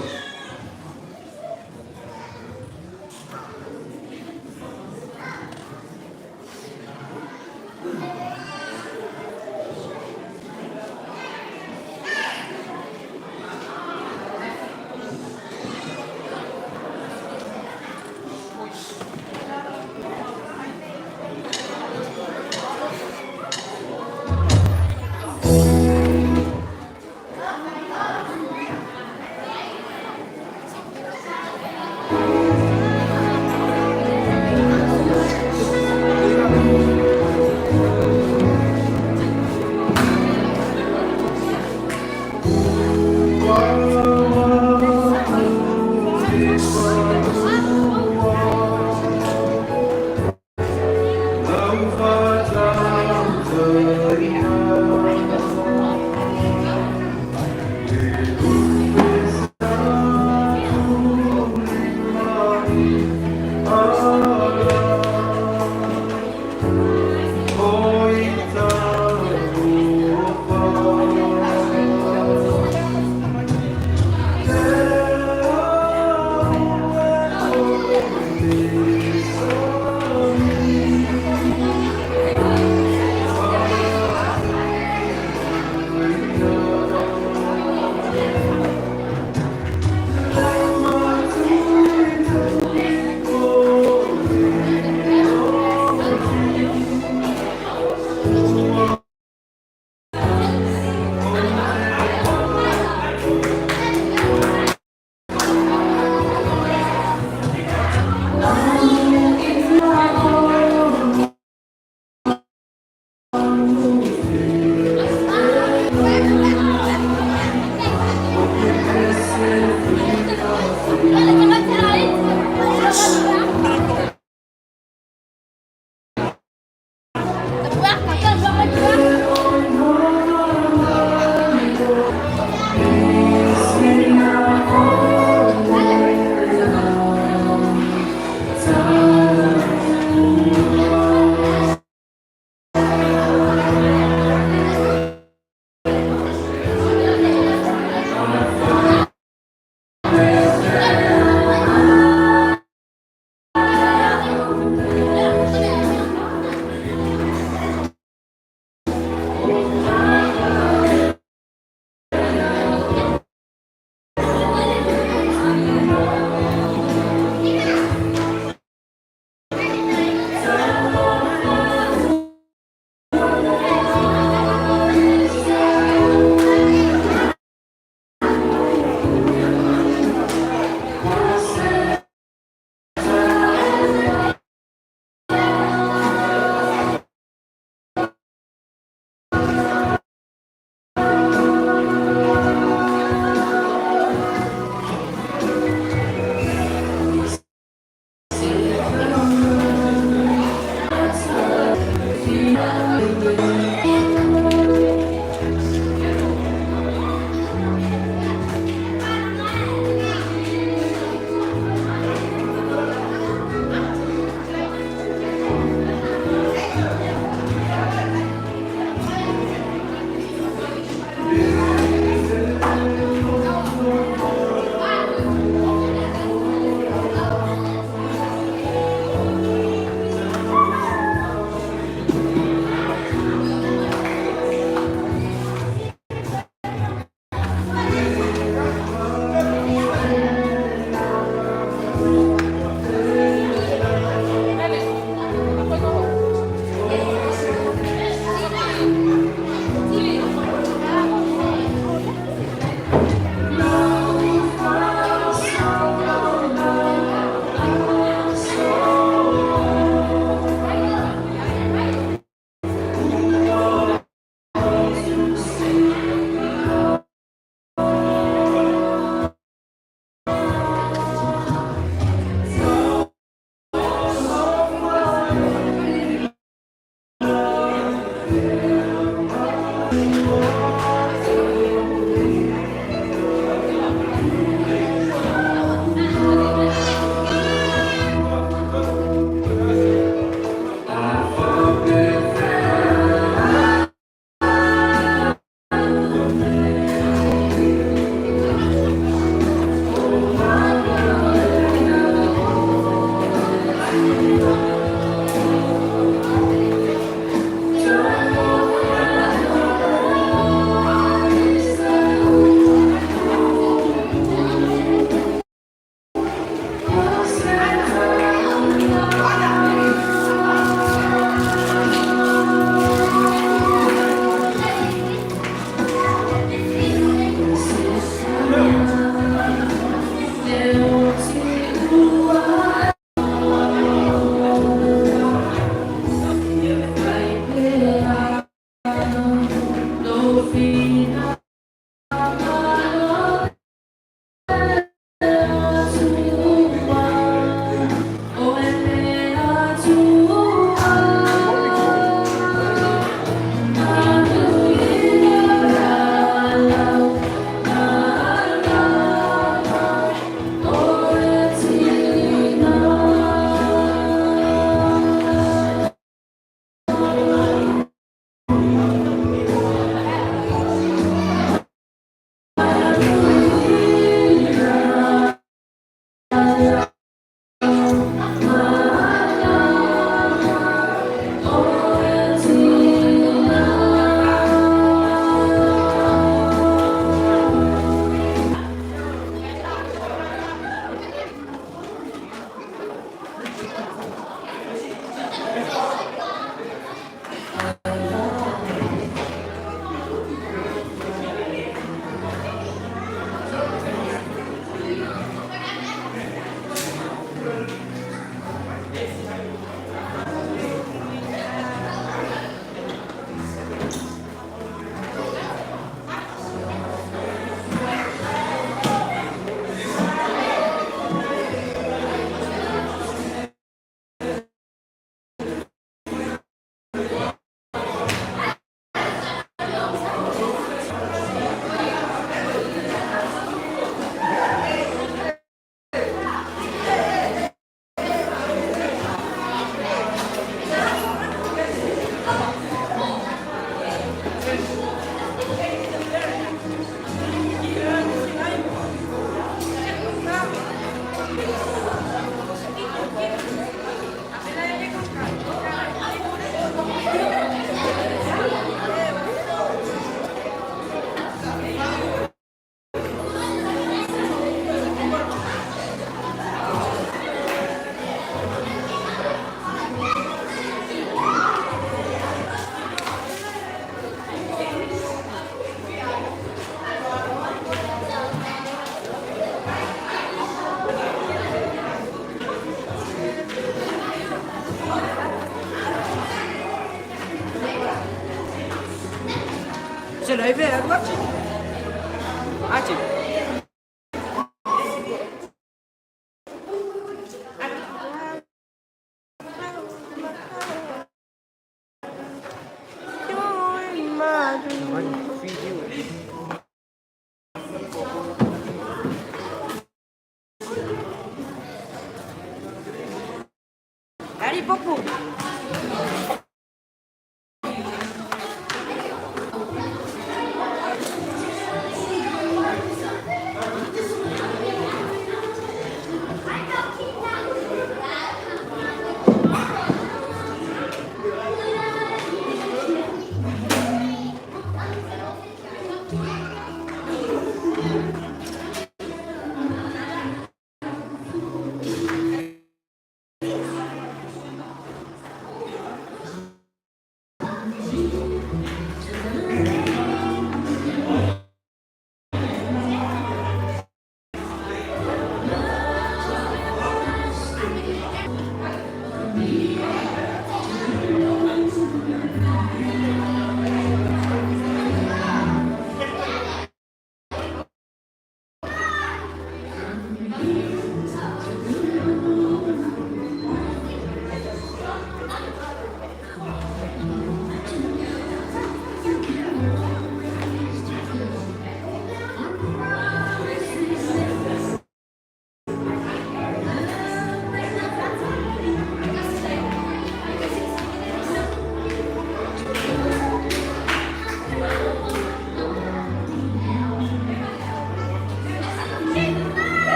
Alipopo.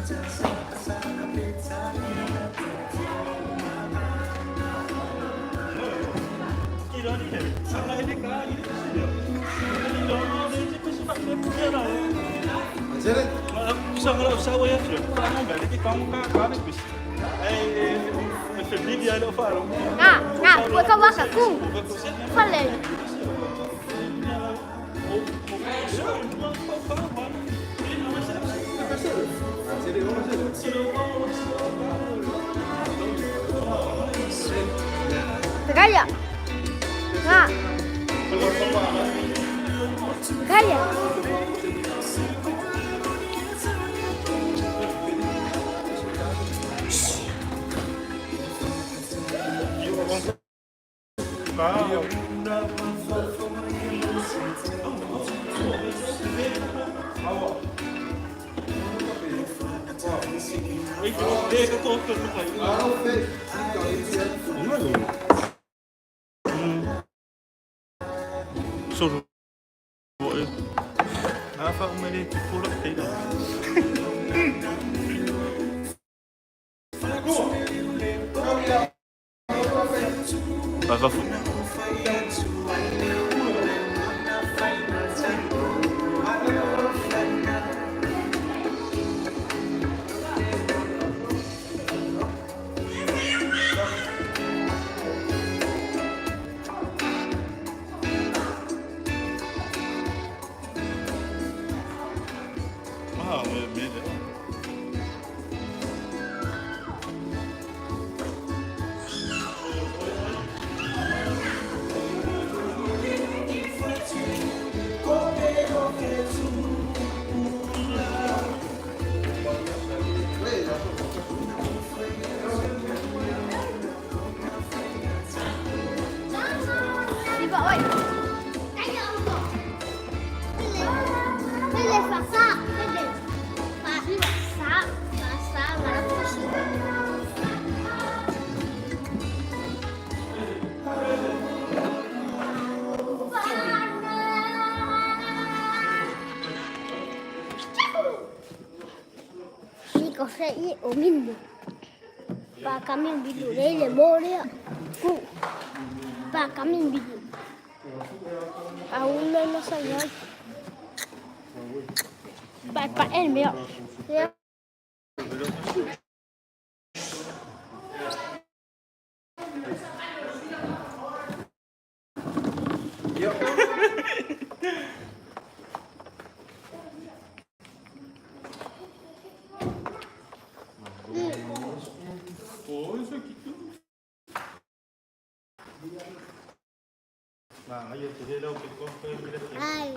Nga, nga, buat kau aku. Fale. Kaya. Nga. Kaya. O minu. Pa kami bidu lele more ku. Pa kami bidu. Aún no no sabía. Pa pa el mío. Ay.